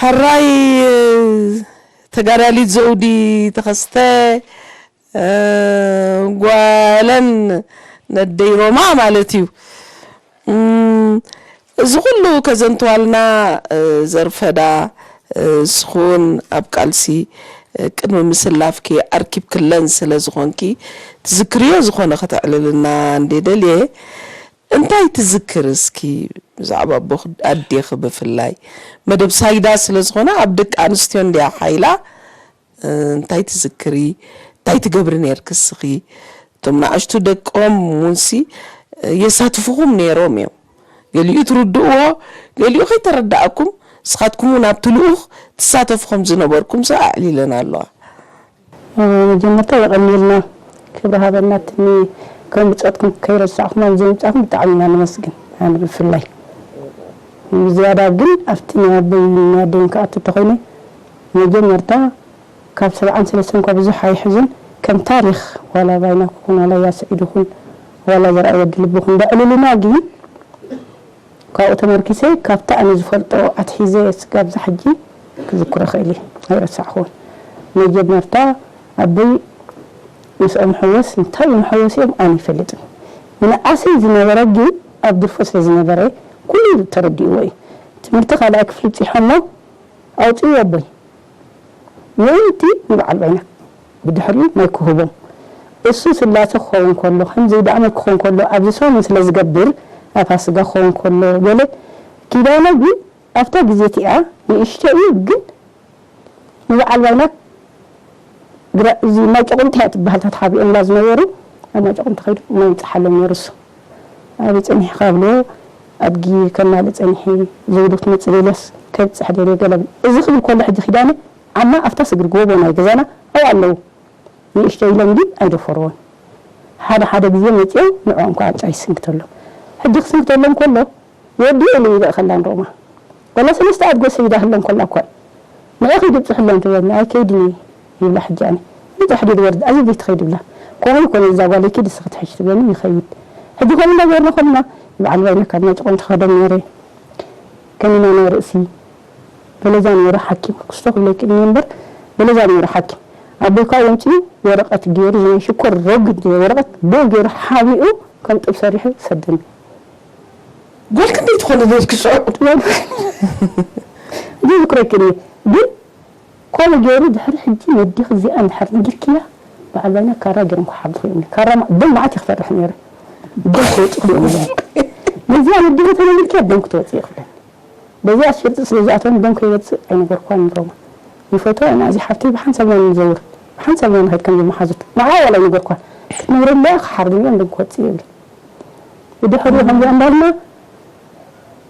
ሕራይ ተጋዳሊት ዘውዲ ተኸስተ፣ እ፣ ጓለን ነደይ ሮማ ማለት እዩ። እም፣ እዚ ኩሉ ከዘንትዋልና፣ እ፣ ዘርፈዳ፣ እ፣ ንስኹን ኣብ ቃልሲ፣ እ፣ ቅድሚ ምስላፍኪ ኣርኪብክለን ስለ ዝኾንኪ፣ ትዝክርዮ ዝኾነ ከተዕልልና እንዴ ደልየ። እንታይ ትዝክር እስኪ ብዛዕባ ኣቦኽ ኣዴኺ ብፍላይ? መደብ ሳይዳ ስለ ዝኾነ ኣብ ደቂ ኣንስትዮ እንድያ ሓይላ። እ፣ እንታይ ትዝክሪ? እንታይ ትገብሪ ነይርኪ እስኺ? እቶም ንኣሽቱ ደቆም እውንሲ፣ እ፣ የሳትፉኹም ነይሮም እዮም። ገሊኡ ትርድእዎ፣ ገሊኡ ከይተረዳእኩም፣ ንስኻትኩም እውን ኣብቲ ልኡኽ ትሳተፉ ከም ዝነበርኩም ሰ ኣዕሊለን ኣለዋ። እ፣ መጀመርታ የቐንየልና፣ ክብሪ ሃበና። ትኒ ከም ብጾትኩም ከይረሳዕኹም ኣብ ዘይምጻኹም ብጣዕሚ ኢና ነመስግን። ኣነ ብፍላይ ብዝያዳ ግን ኣብቲ ናይ ኣቦይ ናይ ኣደይን ክኣቱ እንተኾይነ፣ መጀመርታ ካብ ሰብዓን ሰለስተን እኳ ብዙሕ ኣይሕዝን፣ ከም ታሪኽ ዋላ ባይና ክኹን፣ ዋላ ያስዒድ ይኹን፣ ዋላ ዘርኣይ ወዲ ልቢ ይኹን፣ ዘዕልሉና ግን ካብኡ ተመርኪሰ፣ ካብቲ ኣነ ዝፈልጦ ኣትሒዘ ስጋብ እዛ ሕጂ ክዝክሮ እኽእል እየ። ኣይረሳዕኹዎን። መጀመርታ ኣቦይ ምስኦም ሕወስ፣ እንታይ እዮም ሕወስ እዮም ኣነ ኣይፈልጥን። ንኣሰይ ዝነበረ ግን ኣብ ድርፎ ስለ ዝነበረ ኩሉ ተረዲእዎ እዩ። ትምህርቲ ካልኣይ ክፍሊ ብፂሖሞ ኣውፅኡ ኣቦይ። ምእንቲ ንበዓል ባይና ብድሕሪኡ ማይ ክህቦም። እሱ ስላሰ ክኸውን ከሎ፣ ከም ዘይደኣመ ክኸውን ከሎ፣ ኣብዚ ሰሙን ስለ ዝገብር፣ ኣብ ፋስጋ ክኸውን ከሎ፣ ገለ ኪዳነ ግን ኣብታ ግዜ እቲኣ ንእሽቶ እዩ፣ ግን ንበዓል ባይና ግራ-፣ እዚ ማይ ጨቑምቲ እያ ትበሃል፣ ተሓቢኦምላ ዝነበሩ፣ ኣብ ማይ ጨቑምቲ ከይዱ ማይ ይምጽሓሎም ነይሩ እሱ። ኣበይ ጸኒሕካ ብሎ፣ ኣድጊ ከማልእ ጸኒሐ፣ ዘውዶ ክትመጽእ ደልያስ ከብጽሕ ደልየ ገለ ብል። እዚ ክብል ከሎ ሕጂ ኪዳነ ዓማ ኣብታ ስግሪ ጎቦ ናይ ገዛና ኣብኡ ኣለዉ። ንእሽቶ ኢሎም ግን ኣይደፈርዎን። ሓደ ሓደ ግዜ መጺኦም ንዕኦም ከኣ ጫይ ይስንክተሎም። ሕጂ ክስንክተሎም ከሎ፣ ወዲ ኢሉ ይልእኸላ ንሮማ። ወላ ሰለስተ ኣድጎ ሰይዳ ህለን ከላ እኳ እዩ። ንዒኺ ድብጽሕለን ትብለኒ፣ ኣይከይድን እየ ይብላ። ሕጂ ኣነ፣ ንብጻሕ ድዩ ዝወርድ? ኣዝዩ ዘይትኸይድ ይብላ። ከምኡ ይኮነ፣ እዛ ጓለይ ኪድ እስኺ ትሕሽ ትብለኒ፣ ይኸይድ። ሕጂ ከምኡ እንዳገርና ከለና፣ በዓል ባይነ ካብ ናይ ጨቆን ትኸዶም ነይረ። ከኒና ናይ ርእሲ፣ በለዛ ነይሩ ሓኪም፣ ክስቶ ክብለኪ እየ እምበር፣ በለዛ ነይሩ ሓኪም። ኣቦይ ከዓ ወምፂኡ ወረቐት ገይሩ፣ ናይ ሽኮር ረጒድ ወረቐት ብኡ ገይሩ ሓቢኡ ከም ጡብ ሰሪሑ ሰደኒ። ጓል ክንደይ ትኾኒ ነርኪ ጽዑቕ? ዘይዝክረኪ እየ። ግን ከምኡ ገይሩ ድሕሪ ሕጂ ነዲኺ እዚኣ እንድሕር ነጊርክያ፣ በዓል ባይና ካራ ገይሮም ክሓብኹ እዮም። ካራ ማ-፣ ደም መዓት እዩ ክፈርሕ ነይረ። ደም ክወፅእ እዮም። ነዚኣ ነዲኺ ተነጊርክያ ደም ክትወፅእ ይኽብለኒ። በዚኣ ሽርጢ ስለ ዝኣተወኒ ደም ከይወፅእ ኣይነገርኳን ንሮማ። ይፈትዋ ኢና፣ እዚ ሓፍተይ ብሓንሳብ ኢና ንዘውር። ብሓንሳብ ኢና ንኸይድ ከም ዝመሓዙት። ንዓ ዋላ ኣይነገርኳን። ክትነግረለያ ክሓርድን እዮም ደም ክወፅእ ይብል። ብድሕሪኡ ከምዚኣ እንዳልና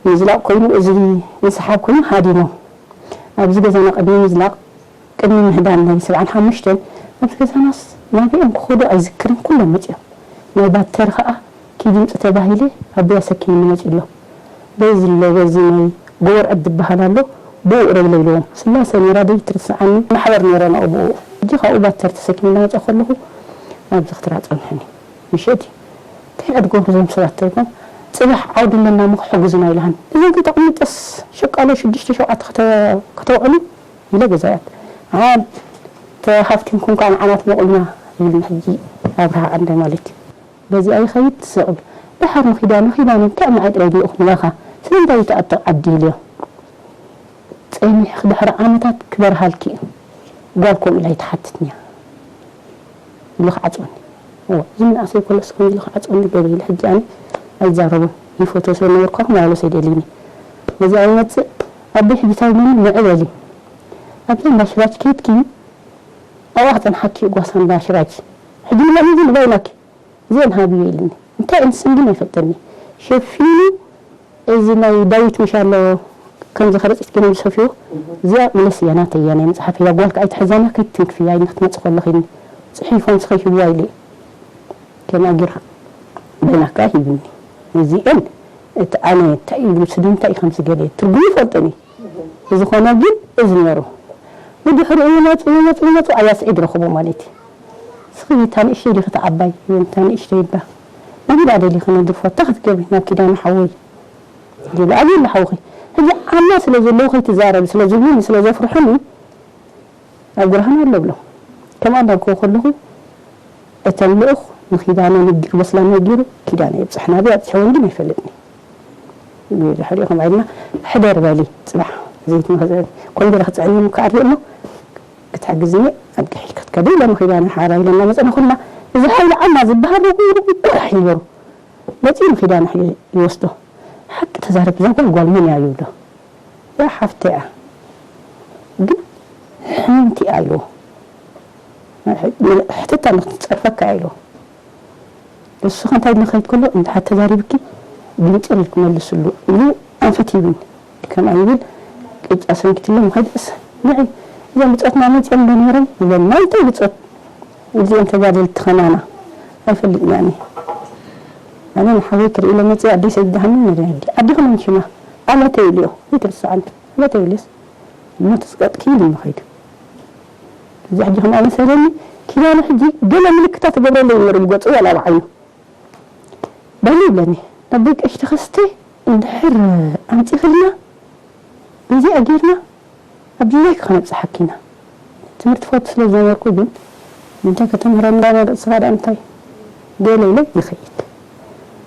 ምዝላቕ ኮይኑ፣ እዚ ምስሓብ ኮይኑ ሃዲሞም። ኣብዚ ገዛና ቅድሚ ምዝላቕ፣ ቅድሚ ምህዳም ናይ ሰብዓን ሓሙሽተን፣ ኣብዚ ገዛናስ ናበይኦም ክኸዱ ኣይዝክርን፣ ኩሎም መጺኦም። ናይ ባተር ኸኣ ኪዲ ምጽ ተባሂለ ኣቦይ ኣሰኪሙኒ መጺኡ ኣሎ። በዚ ኣሎ፣ በዚ ናይ ጎበርዐት ዝበሃል ኣሎ፣ ብኡ ረግለ ኢልዎም። ስላሰ ነይራ ደይ ትርስዓኒ፣ ማሕበር ነይረን ኣብኡ። ሕጂ ካብኡ ባተር ተሰኪመ እናመጻኹ ከለኹ ኣብዚ ክትራ ጸንሐኒ። ምሸት እዩ። እንታይ ኢና ድገብሩ እዞም ሰባት ተልኩም፣ ጽባሕ ዓውዲ ኣለና እሞ ክሕግዙና ኢልሃኒ። እዘን ከይተቐሚጠስ ሸቃሎ ሽዱሽተ ሸውዓተ ከተ-፣ ከተውዕሉ ኢለ ገዛያት። ኣን ተሃፍቲምኩም ከኣ ንዓና ትመቑልና ይብልና ሕጂ ኣብርሃ ዓንደ ማለት እዩ። በዚኣ ይኸይድ ትስቕ። ደሓር ንኺዳ ንኺዳ እንታይ መዓይ ጥራይ ድልእኹ ንባኻ። ስለምንታይ ይተኣቶ ዓዲ ኢልዮ። ጸኒሕኪ ድሕሪ ዓመታት ክበርሃልኪ እዩ። ጓል ከምኡ ኢላ ኣይትሓትትን'ያ ኢሉ ክዓጽወኒ። እወ፣ እዚ ምንኣሰይ ከሎስ ከምዚ ኢሉ ክዓጽወኒ ገለ ኢለ ሕጂ ኣነ ኣይዛረቦን። ይፈትዎ ስለ ዝነበርኩ ክመላለስ ኣይደልይን እየ። ነዚ ኣይመጽእ ኣቦይ ሕጂ እንታይ ኢሉኒ ንዒ በሊ። ኣብዛ እንዳ ሽራጅ ከይድኪ ኣብኣ ክጸንሓኪ እዩ ጓሳ እንዳ ሽራጅ። ሕጂ ንበሊ እዚ ንበይናኪ። እዚአን ሃብዮ ኢልኒ። እንታይ እንስን ግን ኣይፈልጠኒ። ሸፊኑ እዚ ናይ ዳዊት ምሽ ኣሎ፣ ከምዚ ከረጺት ግን ዝሰፍዮ። እዚኣ መለስ እያ፣ ናተይ እያ፣ ናይ መጽሓፍ እያ። ጓልካ ኣይትሕዘና፣ ከይትትንክፍያ፣ ኣይነ ክትመጽእ ከለኺ ኢልኒ። ጽሒፎም ስኸ ሂብዋ ኢለ። ከማጊራ በይናካ ሂብኒ። እዚአን እቲ ኣነ እንታይ እዩ፣ ስለ እንታይ እዩ ከምዚ ገለ ትርጉም ይፈልጠኒ። ብዝኾነ ግን እዚ ነይሩ። ብድሕሪኡ ይመጹ፣ ይመጹ፣ ይመጹ፣ ኣያ ስዒድ ረኽቦ ማለት እዩ። እስኺ እታ ንእሽተይ ዲኺ እታ ዓባይ? እታ ንእሽተይ እባ። መን ኢላ ደሊኺ ነድርፎ? እታ ክትገብሪ ናብ ኪዳነ ሓወይ? ኢሉ፣ ኣበይ ኣሎ ሓውኺ? እዚ ዓማ ስለ ዘለዎ ከይትዛረቢ ስለ ዝብሉኒ ስለ ዘፍርሑኒ ኣብ ጉርሃን ኣሎ ብሎም። ከምኣ እንዳልኩዎ ከለኹ እተን ልኡኽ ንኪዳነ ንግር በስላ ነጊሩ ኪዳነ የብፅሕ ናበይ ኣብፅሕወን ግን ኣይፈልጥን። ብድሕሪኡ ከምኣ ኢልና ሕደር በሊ ፅባሕ ዘይት ንኽፅዕን ኮንደረ ክፅዕን እዩ ምከኣል እሞ ክትሕግዝኒ ኣድግሒልካ ትከደ ኢለ ንኺዳነ ሓራ ኢለ እናመፀና ኩልና እዚ ሓይሊ ዓማ ዝበሃል ቁራሕ እዩ ነሩ። መፂኡ ንኺዳነ ይወስዶ። ሓቂ ተዛረብ እዛ ጓል ጓል መን እያ ይብሎ። እዚኣ ሓፍተይ እያ ግን ሕምምቲ እያ ኢልዎ። ሕትታ ንክትፀርፈካ እያ ኢልዎ። ንስኺ እንታይ ኢልኒ ክኸይድ ከሎ እንድሓር ተዛሪብኪ ግንፅል ክመልስሉ ኢሉ ኣንፈት ይብኒ። ከምኣ ይብል ቅጫ ሰንኪትሎም ከይድስ ንዒ እዞም ብፆትና መፂኦም ዶ ነይሮም ይብለኒ። ናይ እንታይ ብፆት እዚኦም ተጋደልቲ ኸማና ኣይፈልጥን እየ ኣነ። ኣነ ንሓወይ ክርኢ ኢለ መፅየ ኣደይ ሰይድ ደሃኒ ነደ ኣዲ ኣዲ ኸመን ሽማ ኣለተ ኢልዮ ይትርስዓኒ ኣለተ ኢልዮስ እሞ ተስቀጥኪ ኢሉ ይኸይድ። እዚ ሕጂ ከምኣ መሰለኒ ኪዳነ ሕጂ ገለ ምልክታት ትገብረለይ ነሩ ገፁ ዋላ ብዓይኑ በሊ ይብለኒ። ኣቦይ ቀሺ ተኸስተ እንድሕር ኣምፂኽልና በዚኣ ጌርና ኣብ ዱባይ ከነብፅሓኪ ኢና። ትምህርቲ ፈቱ ስለ ዝነበርኩ ግን ምንታይ ከተምህረኒ ዳኣ ርእስኻ ዳኣ እንታይ ገለ ኢለ ይኸይድ።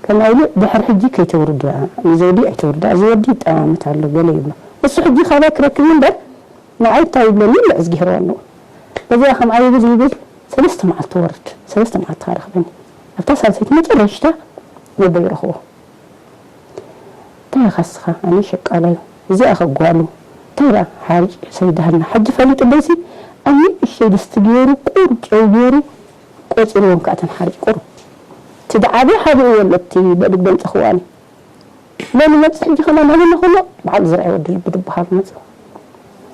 ከምኣ ኢሉ ድሕር ሕጂ ከይተውርዳ ንዘውዲ ኣይተውርዳ እዚ ወዲ ይጠማመት ኣሎ ገለ ይብሎ። እሱ ሕጂ ካባይ ክረክብ እምበር ንዓይ እንታይ ይብለኒ እምበር እዝጊሄር ዋንኡ በዚኣ ከምኣ ይብል ይብል ሰለስተ መዓልቲ ወርድ ሰለስተ መዓልቲ ካረኽበኒ ኣብታ ሳልሰይቲ መጨረሽታ ነቦ ይረኽቦ እንታይ ኢኻ እስኻ ኣነ ሸቃላይ እዚኣ ከጓሉ እንታይ ደኣ ሓርጭ ሰይዳህልና ሕጂ ፈሊጡ በዚ ኣብ ንእሽተይ ድስቲ ገይሩ ቁሩብ ጨው ገይሩ ቆፂርዎም ከዓ እተን ሓርጭ ቁሩብ እቲ ደዓበ ሓቢእዎ ኣሎ እቲ በእድግ ደምፀኽዋኒ ሎሚ መፅእ ሕጂ ከማን ናበና ከሎ በዓል ዘርኣይ ወዲ ልቢ ዝበሃል መፅእ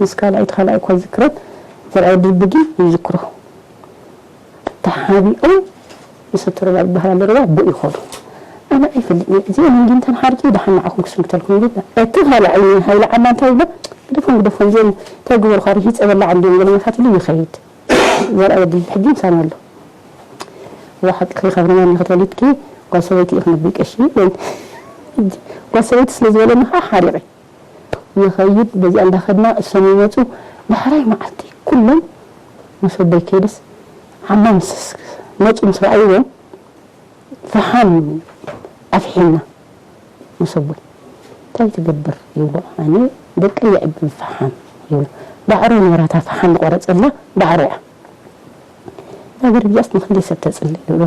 ምስ ካልኣይቲ ካልኣይ እኳ ይዝክረን ዘርኣይ ወዲ ልቢ ግን ይዝክሮ ተሓቢኦም ንሰተረባ ዝበሃል ኣሎ ርባ ብኡ ይኸዱ ኣነ ኣይፈልጥን እየ እዚኦም እንዲንተን ሓርቂ ደሓን ንዓኹም ክስንክተልኩም ይብል እቲ ካልኣይ ሃይለ ዓማ እንታይ ይብሎ ግደፎም ግደፎም እዚኦም እንታይ ግበሩኻ ርሂፀ በላዕ እንዲዮም ገለ መሳትሉ ይኸይድ ዘርኣይ ወዲ ልቢ ሕጂ ምሳና ኣሎ እዋ ሓቂ ከይኸብርና እኒ ከተወሊድኪ ጓል ሰበይቲ ኢኺ ነቢ ቀሺ ኢለን ጓል ሰበይቲ ስለ ዝበለኒ ከዓ ሓሪቐ ይኸይድ በዚኣ እንዳኸድና እሶም ይመፁ ዳሕራይ መዓልቲ ኩሎም ምስ ወደይ ከይደስ ሓማ ምስ መፁ ምስ ረኣይዎም ፈሓም ኣፍሒምና መሰቦይ እንታይ ትገብር ይብሎ ኣነ ደቀይ የዕቢ ፈሓም ይብሎ ዳዕሮ ነበራታ ፈሓም ዝቆረፀላ ዳዕሮ እያ እዛ ገረብ እዚኣስ ንክንደይ ሰብ ተፅልእ ይብሎ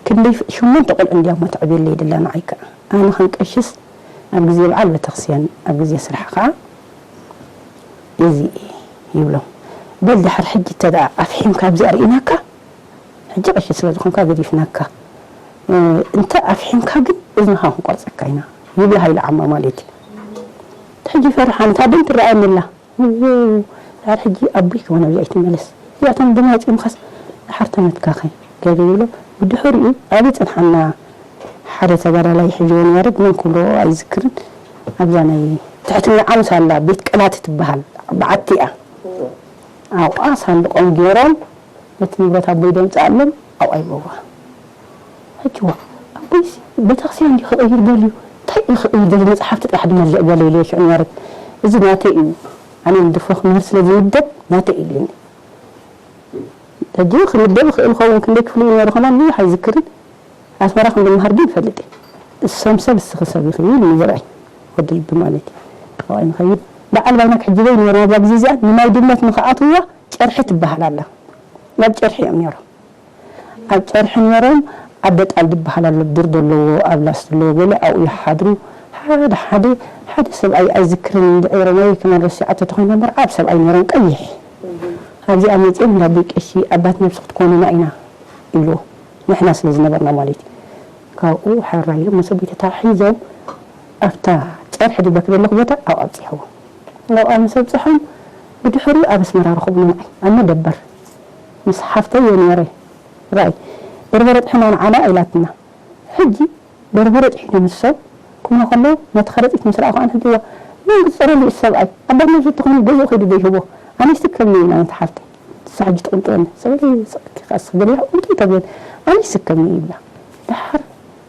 ክንደይ ሸሞንተ ቆልዑ እንድያ እሞ ተዕብየለይ ደላ ንዓይ ከዓ ኣነ ከንቀሽስ ኣብ ግዜ በዓል ቤተክርስትያን ኣብ ግዜ ስራሕ ከዓ እዚ ይብሎ በል ድሓር ሕጂ እተ ኣፍሒምካ ኣብዚኣ ርኢናካ ሕጂ ቀሺ ስለ ዝኾንካ ገዲፍናካ እንተ ኣፍሒምካ ግን እዝንኻ ክንቆርፀካ ኢና ይብላ ሃይለ ዓማ ማለት እዩ ሕጂ ይፈርሓ ነታ ደም ትረኣየኒ ኣላ ድሓር ሕጂ ኣቦይ ከማን ኣብዚኣ ኣይትመለስ እዚኣቶም ደም ኣውፂኦምካስ ድሓር ተመትካኸ ገለ ይብሎ ብድሕሪኡ ኣበይ ፀንሓና ሓደ ተጋዳላይ ሕጂ እውን ያረግ መን ክብሎ ኣይዝክርን ኣብዛ ናይ ትሕቲ ዓምሳ ኣላ ቤት ቀላት ትበሃል በዓቲ እያ ኣብኣ ሳንድቆም ገይሮም ነቲ ንብረት ኣቦይ ደምፅኣሎም ኣብኣ ይበዋ ሕጂ ዋ ኣቦይሲ ቤተክርስትያን እንዲ ክቕይር ደልዩ እንታይ እዩ ክቕይር ደልዩ መፅሓፍቲ ጥራሕ ድመልእ ገለ ኢለ ሽዑ ነርግ እዚ ናተይ እዩ ኣነ ንድፎ ክምህር ስለ ዝምደብ ናተይ እዩ ኢሉኒ ሕጂ ክምደብ ይኽእል ኸውን ክንደይ ክፍሊ እዩ ነሩ ከማን ብዙሕ ኣይዝክርን ኣስመራ ከም ዝመሃር ግን ይፈልጥ እየ እሶም ሰብ እስኺ ሰብ ይኽእል ንዝርኣይ ወዲ ልቢ ማለት እዩ ኣብኣ ንኸይድ በዓል ባይና ክሕጅበ ይነበርና እዛ ግዜ እዚኣ ንማይ ድመት ንኽኣትውዋ ጨርሒ ትበሃል ኣላ ናብ ጨርሒ እዮም ነይሮም ኣብ ጨርሒ ነይሮም ኣደ ጣል ዝበሃል ኣሎ ድር ዘለዎ ኣብ ላስ ዘለዎ ገለ ኣብኡ ይሓድሩ ሓደ ሓደ ሓደ ሰብኣይ ኣይዝክርን እንድዒ ሮማይ ከማን ረሲዓቶ ተኾይና እምበር ዓብ ሰብኣይ ነይሮም ቀይሕ ኣብዚኣ መፂኦም እንዳ ኣቦይ ቀሺ ኣባት ነብሲ ክትኮኑና ኢና ኢሉ ንሕና ስለ ዝነበርና ማለት እዩ ካብኡ ሓራ ኢሎም መሰቦይ ተታሒዞም ኣብታ ጨርሒ ድበክ ዘለኹ ቦታ ኣብኡ ኣብፂሕዎ ኣብኣ ምስ ኣብፅሖም ብድሕሪኡ ኣብ ኣስመራ ረኸቡና ንዓይ ኣብ መደበር ምስ ሓፍተይ እየ ነይረ ራእይ በርበረ ጥሕና ንዓና ኢላትና ሕጂ በርበረ ጥሒኖም ንሶም ክብሉ ከለዉ ነቲ ከረጢት ምስ ረኣኹ ኣነ ሕጂ እዋ መን ክፀረሉ እዩ ሰብኣይ ኣባት ነብሱ ተኾይኑ ገዝኡ ከይዱ ዶ ይህቦ ኣነስ ትከምኒ ኢላ ነቲ ሓፍተይ ንሳ ሕጂ ትቕንጥወኒ ሰበይተይ ስቕኪ ከኣ ስኽገለ ይሕቁንቲ ተብለን ኣነስ ትከምኒ ይብላ ደሓር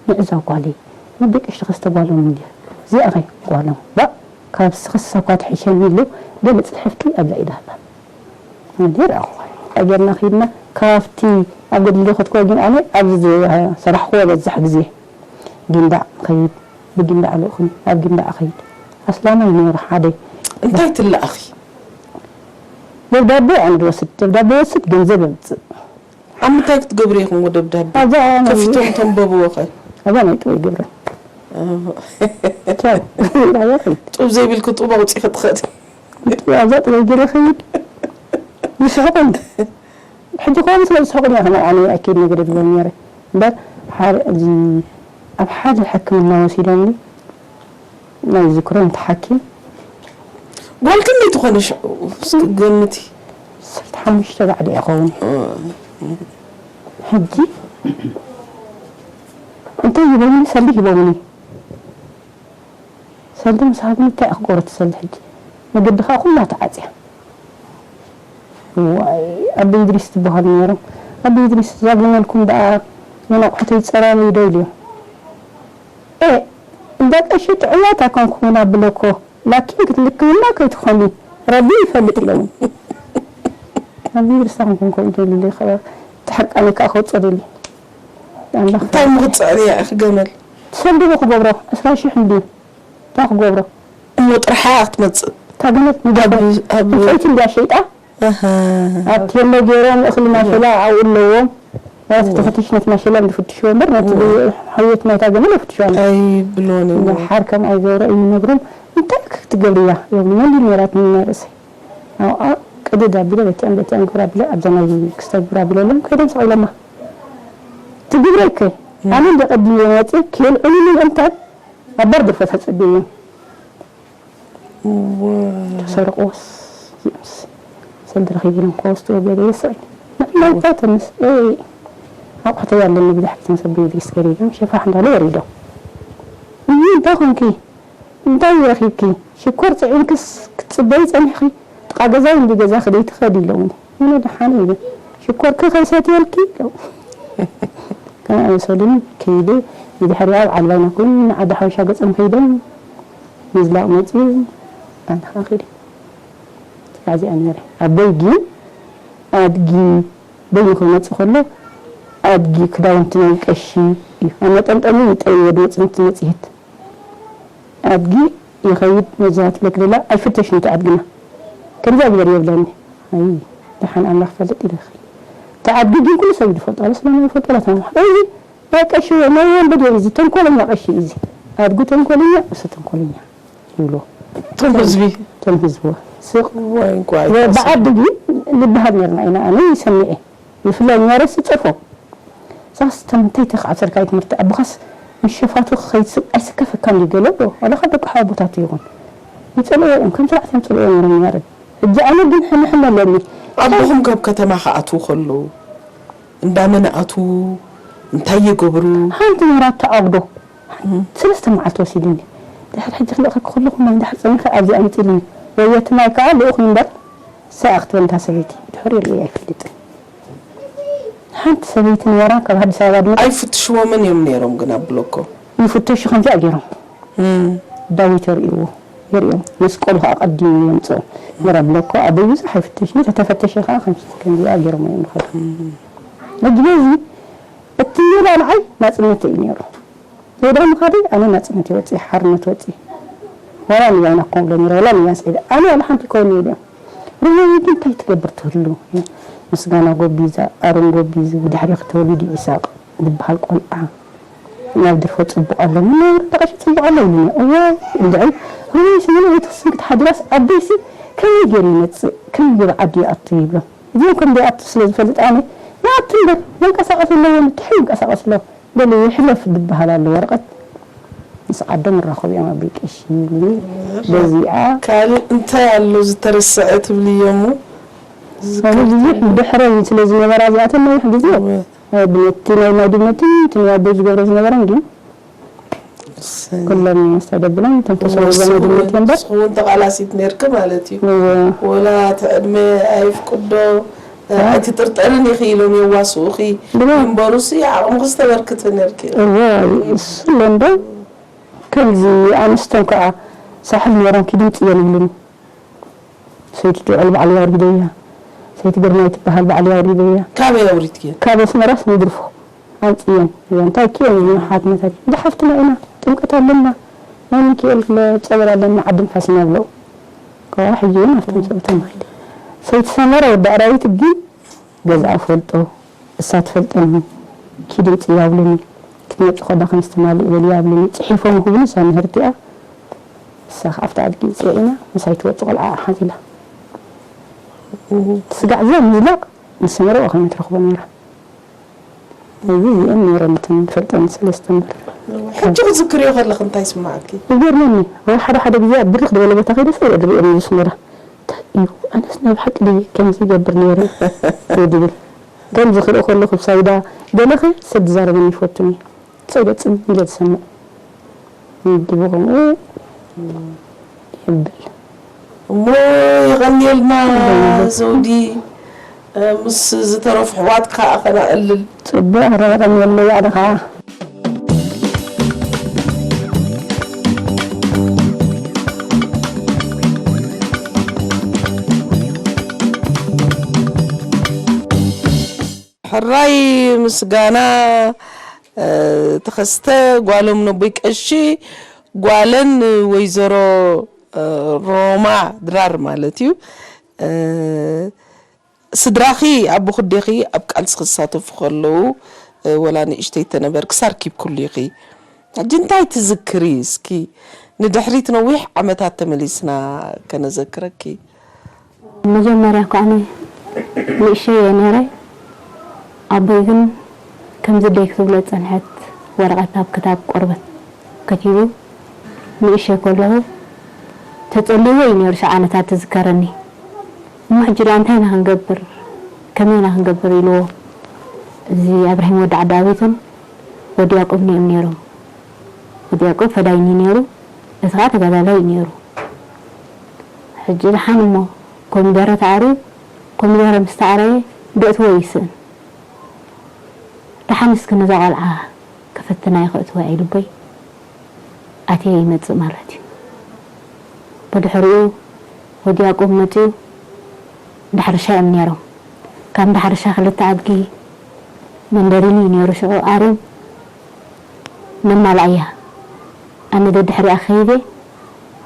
ንዕዛ ጓለይ ነቢ ቀሽቲ ከስተ ጓሎም እንድያ እዚኣ ኸ ጓሎም ባእ ካብ ስኽሳኳ ትሕሸኒ ኢሉ ገለ ጽሕፍቲ ኣብዛ ኢዳ ሃባ። እንዴ ረኣኹ። ኣገርና ኺድና ካብቲ ኣብ ገድሊ ዶ ኸትኮ ግን ኣነ ኣብዚ ዝሰራሕኽዎ በዛሕ ግዜ ጊንዳዕ ኸይድ፣ ብጊንዳዕ ልእኹም፣ ኣብ ጊንዳዕ ኸይድ። ኣስላማይ ነይሩ ሓደ። እንታይ ትለኣኺ? ደብዳቤ ኣነ ዝወስድ፣ ደብዳቤ ወስድ ገንዘብ የምጽእ። ኣብ ምንታይ ክትገብሩ ኢኹም ደብዳቤ? ኣብዛ ናይ ከፊቶም ተንበብዎ ኸ? ኣብዛ ናይ ጥበይ ግብረ። ኣዎ። ቻው። ጡብ ዘይብልኪ ጡብ ኣውጺኺ ትኸዲ። ኣብዛ ጥበይ ግብረ ኸይድ። ይስሕቑን። ሕጂ ኸም ስለ ዝስሕቑን እያ ከማን ኣነ ኣኪድ ነገር ይብሎም ነይረ። እምበር ሓደ፣ እዚ ኣብ ሓደ ሕክምና ወሲዶምኒ። ናይ ዝክሮም ተሓኪም። ጓል ክንደይ ትኾኒ ሽዑ? እስኪ ገምቲ። ዓሰርተ ሓሙሽተ ባዕዲ ይኸውን። ሕጂ እንታይ ሂቦምኒ? ሰልዲ ሂቦምኒ። ሰልዲ ምስ ሃቡኒ እንታይ ክገብሮ እቲ ሰልዲ ሕጂ? መገዲ ኸዓ ኩላ ተዓጽያ። ዋይ፣ ኣቦ ኢድሪስ ትበሃሉ ነይሮም። ኣቦ ኢድሪስ ዛጊመልኩም ደኣ ንነቑሕተይ ጸራረዩ ዶ ኢልዮም። ኤ፣ እንዳ ቀሺ ጥዑያት ኣይኮንኩምን ኣብለኮ፣ ላኪን ክትልክምና ከይትኾኒ ረቢ ይፈልጥ ኢሎምኒ። ኣቦ ኢድሪስ ኣይኮንኩምን ከምኡ ደሊለ፣ እቲ ሓቃኒ ከኣ ክወጽኦ ደልየ። ኣምላኽ እንታይ እሞ ክትጽዕሪ እያ ኢኺ ገመል? ትሰልድዎ ክገብሮ ዕስራ ሽሕ እንድዩ። እንታይ ክገብሮ? እሞ ጥርሓ ክትመጽእ? እታ ገመል ንደፈ ኣብ፣ ኣብ ዕንጨይቲ እንድያ ሸይጣ? ኣሃ። ኣብ ቴሎ ገይሮም እኽሊ ማሸላ ኣብኡ ኣለዎም። ማለት እወ። ተፈቲሽ ነቲ ማሸላ እንድፍትሽዎ እምበር ነቲ እወ። ሕውየት ናይታ ገመል ኣይፍትሽዋን። ኣይብልዎን እዮም። ደሓር ከም ኣይገብሮ እዩ ይነግሮም። እንታይ ክትገብርያ? እዮም መን ድዩ ነይራትኒ ናይ ርእሰይ? ኣብኣ ቅድድ ኣቢለ በቲኣን በቲኣን ግብር ኣቢለ ኣብዛ ናይ ክስታይ ግብር ኣቢለሎም ከይዶም ስቕ ኢሎማ። ትግብረይ ከ? እም። ኣነ እንደ ቀዲመ መፅእ ከየልዕሉኒ ምእንታን ኣብ በር ድርፈት ኣፀብዮም። እዋ። ተሰርቕዎስ እዚኦምስ ሰልዲ ረኺቡ ኢሎም ከወስድዎ ገለ ይስዕል። ንዕናታ ተምስ፣ ኤይ፣ ኣቑሑተይ ኣለኒ ብድሕሪት ምስ ኣቦይ እድሪስ ገሪዶም ሸፋሕ እንዳበሉ ወሪዶም። እይ፣ እንታይ ኾንኪ? እንታይ ረኺብኪ? ሽኮር ጽዒንክስ ክትጽበዪ ጸኒሕኺ? ጥቓ ገዛይ እንዲ ገዛኺ ደይትኸዲ ኢሎምኒ። ኣነ ደሓን ኢለ። ሽኮርኪ ከይሰትየልኪ ኢሎም። ከመይ ኣመሰሉኒ ከይደ ብድሕሪኣ ኣብ ዓልባይና ኮይኑ ንዓዲ ሓበሻ ገጾም ከይዶም ምዝላቕ መጺኡ ኣነ ኸኣ ከይደ። እዚኣ ነይረ። ኣቦይ ግን ኣድጊ በይኑ ክመጽእ ከሎ ኣድጊ ክዳውንቲ ናይ ቀሺ እዩ። ኣብ መጠምጠሚ ይጠይዎ መጽንቲ መጽሔት። ኣድጊ ይኸይድ መዛት ለክልላ ኣይፍተሽን እቲ ኣድግና። ከምዚኣ ግበር የብለኒ። ኣይ ደሓን ኣምላኽ ፈልጥ ኢለኺ። እቲ ኣድጊ ግን ኩሉ ሰብ ዝፈልጦ ኣለ ስለማይ ይፈልጦ ላታ ማሕበር እዚ ናይ ቀሺ ናይ ወንበዴ እዩ፣ እዚ ተንኮለኛ ቀሺ እዩ፣ እዚ ኣድጉ ተንኮለኛ፣ እሱ ተንኮለኛ ይብሎ። እቶም ህዝቢ? እቶም ህዝቢ። ስቕ። ዋይ፣ እንኳ ወ-፣ ኣይተኣሰሩ። ብዓዲ ግን ንበሃል ነርና ኢና፣ ኣነ ይሰምዐ። ብፍላይ ኛረስ ይጸርፎ። ሳስ ተምንታይ ተኽዓብሰልካ ትምህርቲ ኣቦኻስ ምስ ሸፋቱ ክኸይድ ስብ-፣ ኣይስከፈካን ድዩ ገለ ዶ? ዋላ ካብ ደቂ ሓወቦታት ይኹን። ይጸልእዎ እዮም፣ ከም ስርዓት እዮም ጸልእዎ ነይሮም ኛረ። ሕጂ ኣነ ግን ሕነ ሕነ ኣለኒ። ኣቦኹም ካብ ከተማ ክኣትዉ ከለዉ እንዳመን ኣትዉ? እንታይ ይገብሩ? ሓንቲ ነራት ተኣጉዶ። እም። ሰለስተ መዓልቲ ወሲድኒ። ድሕሪ ሕጂ ክልእኸኪ ከለኹ ማይ እንድሕር ጸሚኺ ኣብዚ ኣምጺልኒ። ወየቲ ማይ ከኣ ልኡኽ እምበር ሰኣ ክትበል እታ ሰበይቲ። ድሕሪኡ ርእየ ኣይፈልጥን። ሓንቲ ሰበይቲ ነበራ ካብ ኣዲስ ኣበባ ድመ-፣ ኣይፍትሽዎምን እዮም ነይሮም ግን ኣብ ብሎኮ። ይፍተሹ ከምዚኣ ገይሮም። እም። ዳዊት የርእይዎ። የርእዮም። መስቀሉ ከኣ ቀዲሙ የምጽኦ። ነራ ብሎኮ ኣበይ ብዙሕ ኣይፍተሽን፣ ተተፈተሸ ከኣ ከምዚ ከምዚኣ ገይሮም እዮም ንኸዱ። እም። መግቢ እዚ እቲ ሜዳ ንዓይ ናጽነት እዩ ነይሩ። ሜዳ ምኻደይ ኣነ ናጽነት ይወጽእ፣ ሓርነት ወጽእ። ዋላ ንያና ኮምሎ ነይረ፣ ዋላ ንያን ስዒድ። ኣነ ዋላ ሓንቲ ይከውን ነይሩ። ርመይ ግን እንታይ ትገብር ትህሉ? ምስጋና ጎቢዛ፣ ኣሮን ጎቢዙ፣ ብድሕሪ ተወሊዱ ኢሳቕ ዝበሃል ቆልዓ። ናብ ድርፎ ጽቡቕ ኣሎ፣ ምናምን ተቐሺ ጽቡቕ ኣሎ ይብሉኒ። እዋይ፣ እንድዒ፣ ርመይ ስለ ቤተክርስትያን ክትሓድራስ ኣደይሲ ከመይ ገይሩ ይመጽእ? ከመይ ገይሩ ዓዲ ይኣቱ? ይብሎም። እዚኦም ከም ዘይኣቱ ስለ ዝፈልጥ ኣነ፣ ይኣቱ እምበር፣ መንቀሳቐሲ ኣለዎ፣ ንድሕሪ ይንቀሳቐስ ኣሎ። ገለ ይሕለፍ ዝበሃል ኣሎ ወረቐት። ምስ ዓዶም ይራኸቡ እዮም ኣቦይ ቀሺ ይብሉኒ። በዚኣ ካልእ እንታይ ኣሎ ዝተረስዐ ትብልዮ እሞ? ኣነ ግዜ ዝከብድ ድሕረይ ስለ ዝነበራ እዚኣተን ነዊሕ ግዜ፣ እወ። እ፣ ብነቲ ናይ፣ ናይ ድመትን እቲ ናይ ኣቦይ ዝገብሮ ዝነበረን ግን እሰይ። ኩሎም ምስ ተደብሎም እቶም እወ፣ ተሰዊኦም ናይ ንስኹ ድመት እውን፣ እምበር። ንስኹ እውን ተቓላሲት ነይርኪ ማለት እዩ። እወ። ወላ እቲ ዕድመ ኣይፍቅዶ፣ እ። ኣይትጥርጠርን ኢኺ ኢሎም የዋስኡኺ እወ። ይንበሩሲ ዓቕምኺ ዝተበርክቲ ነይርኪ። እወ፣ እሱ ኣሎ እምበር ከምዚ ኣንስቶም ከዓ ሳሕል ነይሮም ኪድምፅየን ይብሉኒ። ሰይቲ ዱዕል ባዕለይ ኣውሪደያ፣ ሰይቲ ግርማይ ትበሃል ባዕለይ ኣውሪደያ። ካበይ ኣውሪድክየን? ካብ ኣስመራስ ንድርፎ ኣምፅየን እየን። እንታይ ክየን ሓትነታት እንዳ ሓፍትና ኢና፣ ጥምቀት ኣለና፣ ናይ ሚካኤል ጸበል ኣለና፣ ዓዲ ንፋስ ኢና ብለው። ከዋ ሕጂ እውን ኣብቶም ሰብቶም ሰይቲ ሰመረ ወዲ ኣራዊት ግን ገዝኣ ፈልጦ፣ እሳ ትፈልጠኒ፣ ኪዲ ምጽእ ያብሉኒ፣ ክትመጪ ኮዳ ከምስተማልእ በሊ ያብሉኒ፣ ጽሒፎም ይሁብኒ፣ እሳ ምህርቲ እያ። እሳ ከኣ ኣብቲ ኣድጊ ጽዒና፣ ምሳይ ትወጽእ ቆልዓ ሓዚላ። ስጋዕ እዚኣ ምዝላቕ ምስ ሰመረ ከመይ ትረኽቦ ነይራ? እዚ እዚኦም ነይሮም፣ እቶም ንፈልጦም ሰለስተ እምበር። ሕጂ ክትዝክርዮ ከለኺ እንታይ ይስምዓኪ? ይገርመኒ፣ ወይ ሓደ ሓደ ግዜ ኣብ ብርኽ ዝበለ ቦታ ከይደ ሰው ድሪኦም ዝስመራ። እንታይ እዩ? ኣነስ ናይ ብሓቂ ድየ ከምዚ ይገብር ነይረ? ይድብል። ከምዚ ክርኢ ከለኹ ብሳይዳ ገለኸ ሰብ ዝዛረበኒ ይፈቱኒ። ሰው ገጽም ኢለ ዝሰምዕ። ይድቡ ከምኡ ይብል። እሞ የቐንየልና ዘውዲ፣ ምስ ዝተረፉ ኣሕዋትካ ከነዕልል። ጽቡቕ፣ ኧረ የቐንየለይ ባዕልኻ። ሕራይ ምስጋና፣ እ፣ ተኸስተ፣ ጓሎም ነቦይ ቀሺ፣ ጓለን ወይዘሮ፣ እ፣ ሮማ ድራር ማለት እዩ። እ፣ ስድራኺ ኣቦ ክዴኺ ኣብ ቃልሲ ክሳተፉ ከለዉ፣ እ፣ ወላ ንእሽተይ ተነበርኪ ሳርኪብኩሉ ኢኺ። ሕጂ እንታይ ትዝክሪ እስኪ? ንድሕሪት ነዊሕ ዓመታት ተመሊስና ከነዘክረኪ። መጀመርያ እኮ ኣነ ንእሸይ እየ ነይረ። ኣቦይ ግን ከምዚ ደይ ክትብሎ ዝጸንሐት ወረቐት ኣብ ክታብ ቆርበት ከቲቡ ንእሸይ ከለኹ ተጸልይዎ እዩ ነይሩ። ሸዓ ዓመታት ትዝከረኒ። እሞ ሕጂ ደኣ እንታይ ኢና ክንገብር? ከመይ ኢና ክንገብር? ኢልዎ። እዚ ኣብርሂም ወዲ ዓዲ ኣቤትን ወዲ ያዕቆብ እኒኦም ነይሮም። ወዲ ያዕቆብ ፈዳይን እዩ ነይሩ። እቲ ኸዓ ተጋዳላይ እዩ ነይሩ። ሕጂ ደሓን እሞ ኮሚደረ ተኣርዩ፣ ኮሚደረ ምስ ተኣረየ ደእትዎ ይስእን። ደሓን እስኪ ነዛ ቖልዓ ክፍትና ይኸእትዎ ኢሉቦይ ኣትየ ይመጽእ ማለት እዩ። ብድሕሪኡ ወዲ ያዕቆብ መጺኡ እንዳ ሕርሻ እዮም ነይሮም። ካብ እንዳ ሕርሻ ክልተ ኣድጊ መንደሪኒ እዩ ነይሩ ሽዑ ኣርዮም ነማልኣያ። ኣነ ደድሕሪኣ ከይደ፣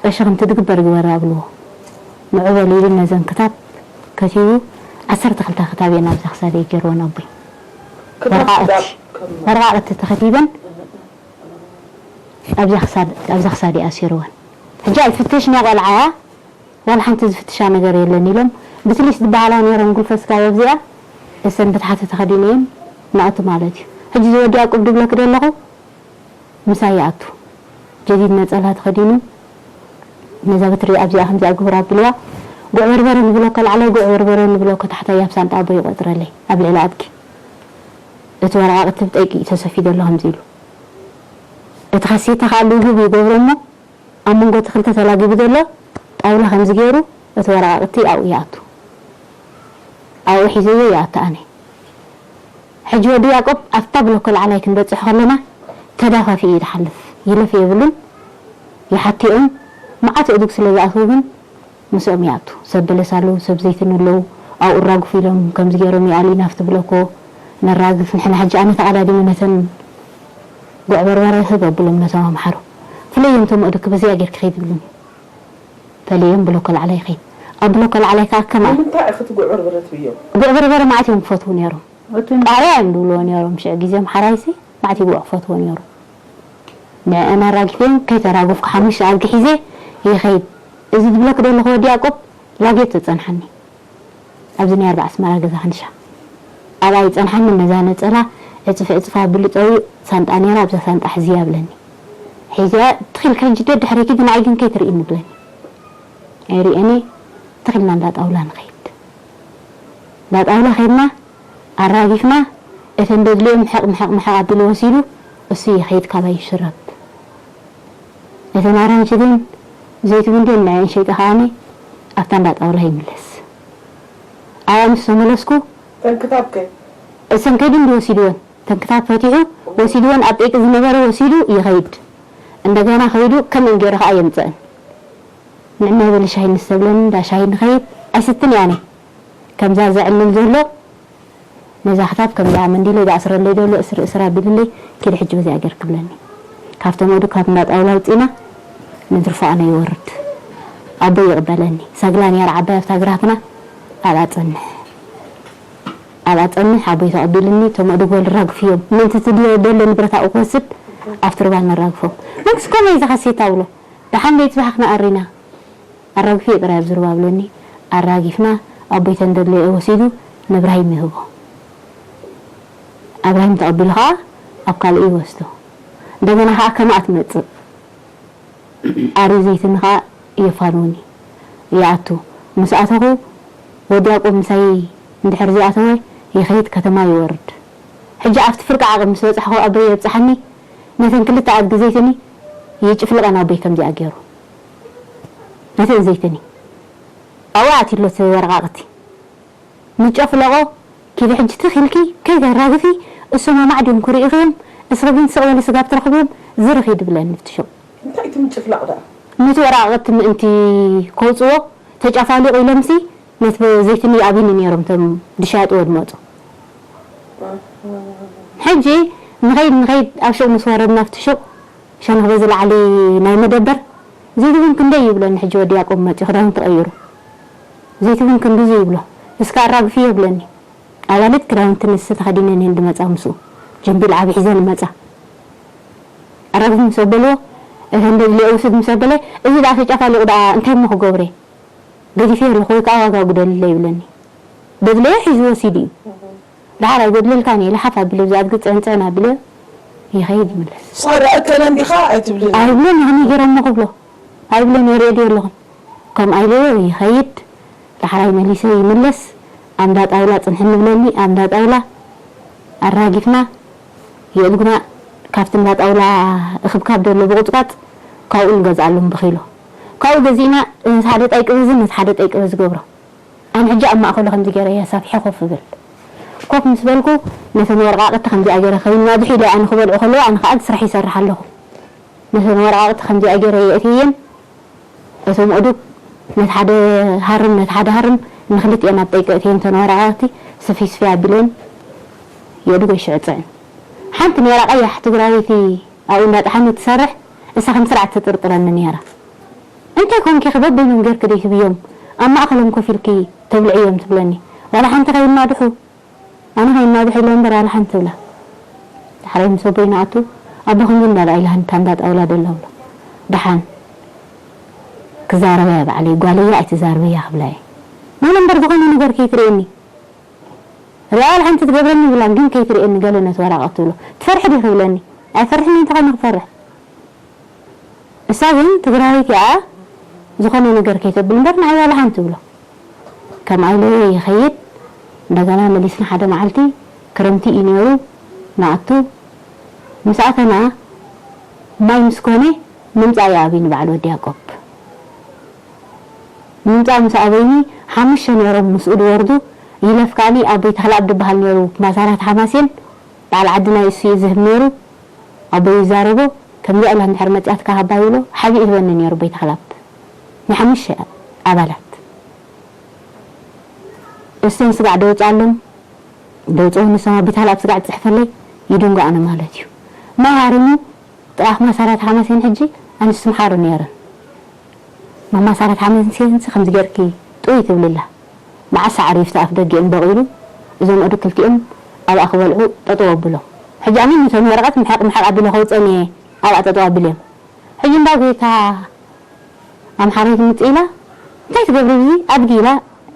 ቀሺ ከምቲ ድግበር ግበራ ኣብልዎ። ንዑ በሉ ኢሉ ነዘን ክታብ ከቲቡ፣ ዓሰርተ ክልተ ክታብ እየን ኣብዛ ክሳደይ ገይርወን ኣቦይ። ክታብ ወረቓቕቲ፣ ክታብ ከም ወረቓቕቲ ተኸቲበን ኣብዛ ክሳድ-፣ ኣብዛ ክሳደይ ኣሲርወን። ሕጂ ኣይትፍተሽን እያ ቆልዓ እያ፣ ዋላ ሓንቲ ዝፍትሻ ነገር የለን ኢሎም ብትሊስ ዝበሃላ ነይረን ጉልፈ ስጋብ ኣብዚኣ እሰን ብታሕቲ ተኸዲነየን ንኣቱ ማለት እዩ። ሕጂ እዚ ወዲ ያዕቆብ ድብለኪ ደለኹ ምሳይ ይኣቱ። ጀዲድ ነጸላ ተኸዲኑ ነዛ በትሪ ኣብዚኣ ከምዚኣ ግብራ ኣብልዋ። ጉዕ በርበረ ንብሎ ከላዕላይ፣ ጉዕ በርበረ ንብሎ ከታሕታይ ኣብ ሳንጣ ኣቦ ይቆጽረለይ ኣብ ልዕሊ ኣድጊ። እቲ ወረቓቕቲ ብጠይቂ ተሰፊ ዘሎ ከምዚ ኢሉ። እቲ ካሴታ ከኣ ልውግብ ይገብሮ እሞ ኣብ መንጎ እቲ ክልተ ተላጊቡ ዘሎ ጣውላ ከምዚ ገይሩ እቲ ወረቓቕቲ ኣብኡ ይኣቱ። ኣብኡ ሒዘዮ ይኣቱ ኣነ። ሕጂ ወዲ ያዕቆብ ኣብታ ብሎኮ ላዕላይ ክንበጽሕ ከለና ተዳፋፊኡ እዩ ዝሓልፍ። ይለፍ የብሉን። ይሓትኦም መዓት እዱግ ስለ ዝኣትዉ ግን ምስኦም ይኣቱ። ሰብ በለስ ኣለዉ፣ ሰብ ዘይትን ኣለዉ። ኣብኡ ራጉፍ ኢሎም ከምዚ ገይሮም ይኣልዩና ኣብቲ ብሎኮ ነራግፍ። ንሕና ሕጂ ኣነ ተቐዳዲመ ነተን ጉዕ በርበረ ህብ ኣብሎም ነቶም ኣምሓሩ። ፍለዮም እቶም እዱግ በዚኣ ጌርኪ ኸይድ ይብሉኒ። ፈለዮም ብሎኮ ላዕላይ ይኸይድ። ኣብ ብሎኮ ላዕላይ ከኣ ከማን ንምንታይ ኢኺ እቲ ጉዕ በርበረ ትብዮ? ጉዕ በርበረ መዓት እዮም ክፈትዉ ነይሮም። እቶም ቃርያ እዮም ዝብልዎ ነይሮም ሽዑ ግዜ ኣምሓራይሲ መዓት ይጉዕ ክፈትዎ ነይሩ። ንዕአን ኣራጊፈን ከይተራገፍኩ ሓሙሽተ ኣድጊ ሒዘ ይኸይድ። እዚ ዝብለኪ ዘለኹ ወዲ ያዕቆብ ላጌት ተጸንሓኒ። ኣብዚ ናይ ኣርባዓ ኣስመራ ገዛ ክንሻ። ኣብኣ ይጸንሓኒ ነዛ ነጸላ ዕጽፍ ዕጽፍ ኣቢሉ ጸዊዑ ሳንጣ ነይራ ኣብዛ ሳንጣ ሕዝያ ይብለኒ። ሒዝያ ትኺልኪ ሕጂ ደድሕረኪ ግን ንዓይ ግን ከይትርእይኒ ይብለኒ። ኣይርእየኒ ትኺልና እንዳ ጣውላ ንኸይድ። እንዳ ጣውላ ኸይድና ኣራጊፍና እተን ደድልዮ ምሕቕ ምሕቕ ምሕቕ ኣቢሉ ወሲዱ እሱ ይኸይድ ካባይ ይሽረብ። እተን ኣራንሺ ግን ዘይቲ ግን ደን ንዐን ሸይጠ ከኣኒ ኣብታ እንዳ ጣውላ ይምለስ። ኣብኣ ምስ ተመለስኩ ተን ክታብ ከ? እሰን ከይዱ እንዲ ወሲድወን። ተን ክታብ ፈቲሑ ወሲድወን ኣብ ጤቂ ዝነበረ ወሲዱ ይኸይድ። እንደገና ኸይዱ ከምእን ገይሩ ኸኣ የምጽአን። ንዕናይ በሊ ሻሂ ንስተብለኒ እንዳ ሻሂ ንኸይድ ኣይስትን እያ። ኣነ ከምዛ ዘዕልል ዘሎ ነዛ ክታብ ከምዛ መንዲለይ ዝኣስረለይ ዘሎ እስር እስር ኣቢልለይ፣ ኪዲ ሕጂ በዚኣ ጌርኪ ብለኒ። ካብቶም ወዱ ካብ እንዳ ጣውላ ኣውፂና ንድርፎ ኣነ ይወርድ። ኣቦይ ይቕበለኒ። ሰግላ ነይራ ዓባይ ኣብታ ግራትና። ኣብኣ ጸንሕ፣ ኣብኣ ጸንሕ፣ ኣቦይ ተቐቢልኒ። እቶም ኣእዱግ በሉ ራግፍዮም፣ ምእንቲ እቲ ደሎ ንብረት ኣብኡ ክወስድ ኣብቲ ሩባ ነራግፎም። መንግስቲ ከመይ እዛ ካሴታ ብሎ። ደሓን ለይቲ ጽባሕ ክንኣሪ ኢና። ኣራግፍዮ ጥራይ ኣብዚ ሩባ ብለኒ። ኣራጊፍና፣ ኣቦይ ተን ደድለየ ወሲዱ ንእብራሂም ይህቦ። እብራሂም ተቐቢሉ ኸኣ ኣብ ካልእ ይወስዶ። እንደገና ኸኣ ከማኣ ትመጽእ። ኣርዩ ዘይትኒ ኸኣ የፋንውኒ። ይኣቱ። ምስ ኣተኹ ወዲ ያዕቆብ ምሳይ እንድሕር ዘይኣተወ ይኸይድ ከተማ ይወርድ። ሕጂ ኣብቲ ፍርቂ ዓቐብ ምስ በጻሕኹ ኣቦይ የብጽሓኒ። ነተን ክልተ ኣድጊ ዘይትኒ ይጭፍልቐን ኣቦይ ከምዚኣ ገይሩ። ነተን ዘይትኒ ኣብኡ ኣትዩሎ እቲ ወረቓቕቲ። ንጨፍለቖ ኪዲ ሕጂ ትኽ ኢልኪ ከይተራግፊ፣ እሶም ኣማዕዲዮም ክርእዩኺ እዮም። እስኺ ግን ስቕ በሊ ስጋብ ትረኽብዮም ዝርኺ ድብለኒ ኣብቲ ሹቕ። እንታይ እቲ ምጭፍላቕ ደኣ? ነቲ ወረቓቕቲ ምእንቲ ከውጽዎ ተጨፋሊቑ ኢሎምሲ ነቲ ዘይትኒ ይኣብዩኒ ነይሮም እቶም ድሻጥዎ ዝመጹ። ሕጂ ንኸይድ ንኸይድ ኣብ ሹቕ ምስ ወረድና ኣብቲ ሹቕ ሸነኽ በዚ ላዕሊ ናይ መደበር ዘይትብን ክንደይ ይብለኒ። ሕጂ ወዲ ያዕቆብ መጺኡ ክዳውንቲ ቀይሩ ዘይትብን ክንድዚ ይብሎ። እስከ ኣራግፍዮ ይብለኒ። ኣባለት ክዳውንቲ ንስ ተኸዲነን እየን ዝመጻ ምስኡ። ጀምቢል ዓቢ ሒዘን ይመጻ። ኣራግፍ ምስ ኣበልዎ፣ እተን ደድልዮ ውስድ ምስ ኣበለ፣ እዚ ደኣ ተጨፋሊቑ ደኣ እንታይ እሞ ክገብረ? ገዲፈዮ ኣለኹ ወይ ከኣ ዋጋ ጉደልለ ይብለኒ። ደድለዮ ሒዙ ወሲዱ እዩ። ደሓር ኣይጎድለልካን እየ፣ ልሓፍ ኣብለ፣ ብዛ ኣድጊ ጽዕንጽዕን ኣብለ፣ ይኸይድ ይምለስ። ሶሪ፣ ኣይብለን ዲኻ ኣይትብልን? ኣይብለን፣ ከመይ ገይረ እሞ ክብሎ? ኣይብለን፣ የርእየሉ ኣለኹን። ከምኣ ኢለዮ ይኸይድ፣ ዳሕራይ መሊሰ ይምለስ። ኣብ እንዳ ጣውላ ጽንሕኒ ብለኒ፣ ኣብ እንዳ ጣውላ ኣራጊፍና፣ የእድጉና ካብቲ እንዳ ጣውላ እኽብካብ ዘሎ ብቑጽቋጽ ካብኡ ንገዝኣሎም ብኪሎ። ካብኡ ገዚእና ነቲ ሓደ ጣይቂ በዝን ነቲ ሓደ ጣይቂ በዝ ገብሮ። ኣነ ሕጂ ኣብ ማእከሉ ከምዚ ገይረ እየ ኣሳፊሐ ኮፍ እብል። ኮፍ ምስ በልኩ ነተን ወረቓቕቲ ከምዚኣ ገይረ ከይኑ ኣድሑ ኢለ ኣነ ክበልዑ ከለዉ ኣነ ከኣ ስራሕ ይሰርሕ ኣለኹ። ነተን ወረቓቕቲ ከምዚኣ ገይረ የእትየን። እቶም ኣእዱግ ነቲ ሓደ ሃርም ነቲ ሓደ ሃርም ንክልቲኤን ኣብ ጠይቂ እትየን እተን ወረቓቕቲ ስፍይ ስፍይ ኣቢለን የእዱገይ ሽዕጽዕን። ሓንቲ ነይራ ቀያሕ ትግራወይቲ ኣብኡ እንዳጠሓነት ትሰርሕ፣ እሳ ከም ስርዓት ትጥርጥረኒ ነይራ። እንታይ ኮንኪ ኢኺ በበይኖም ጌርኪ ደይ ትብዮም ኣብ ማእኸሎም ኮፍ ኢልኪ ተብልዕዮም ትብለኒ። ዋላ ሓንቲ ከይናድሑ ኣነ ከይናድሑ ኢለ እምበር ዋላ ሓንቲ ትብላ። ዳሕራይ ምስ ኣቦይ ንኣቱ ኣቦ ከምዚ እንዳበላ ኢላ ንታ እንዳ ጣውላ ደላ ብሎ። ደሓን ክዛረባ እያ ባዕለይ ጓለያ ኣይትዛርብያ ክብላ እየ። ማን እምበር ዝኾነ ነገር ከይትርእየኒ ሪኣ ዋላ ሓንቲ ትገብረኒ ይብላን ግን ከይትርእየኒ ገለ ነቲ ወረቐት ትብሎ። ትፈርሒ ዲኺ ይብለኒ። ኣይፈርሕን እንተኾነ ክፈርሕ እሳ ግን ትግራወይቲ እያ ዝኾነ ነገር ከይተብል እምበር ንዓይ ዋላ ሓንቲ ትብሎ። ከምኣ ኢለ ይኸይድ። እንደገና መሊስና ሓደ መዓልቲ ክረምቲ እዩ ነይሩ ንኣቱ። ምስ ኣተና ማይ ምስ ኮነ ምምፃእ ይኣብዩ ንበዓል ወዲ ያቆብ። ምምፃእ ምስ ኣበይኒ ሓሙሽተ ነይሮም ምስኡ ዝወርዱ። ይለፍ ከኣኒ ኣቦይ ተኽለኣብ ዝበሃል ነይሩ ማሳራት ሓማሴን በዓል ዓዲ ናይ እሱ እዩ ዝህብ ነይሩ። ኣቦይ ይዛረቦ ከምዚኣ ኢላ እንድሕር መፅያትካ ሃባ ይብሎ ሓቢኡ ይህበኒ ነይሩ ኣቦይ ተኽለኣብ። ናይ ሓሙሽተ ኣባላት እስተን ስጋዕ ደውፅኣሎም ደውፅኦ ንሶም ኣቦይ ተኽለኣብ ስጋዕ ዝፅሕፈለይ ይድንጎ ኣነ ማለት እዩ። ማይ ሃሪሙ ጥራሕ ማሳራት ሓማሴን ሕጂ ኣንስቲ ምሓሩ ነይረን። ማማ ሳራ ተሓመንስየንሲ ከምዚ ጌርኪ ጥውይ ትብልላ። መዓስ ሳዕሪ ይፍቲ ኣፍ ደጊኦም በቒሉ እዞም ኣእዱግ ክልቲኦም ኣብኣ ክበልዑ ጠጠው ኣብሎ። ሕጂ ኣነ ነቶም ወረቐት ምሕቕ ምሕቕ ኣቢለ ከውፅኦም እየ ኣብኣ ጠጠው ኣቢለዮም። ሕጂ እንዳ ጎይታ ኣምሓራይ ትምፅእ ኢላ እንታይ ትገብሪ ብዚ ኣድጊ ኢላ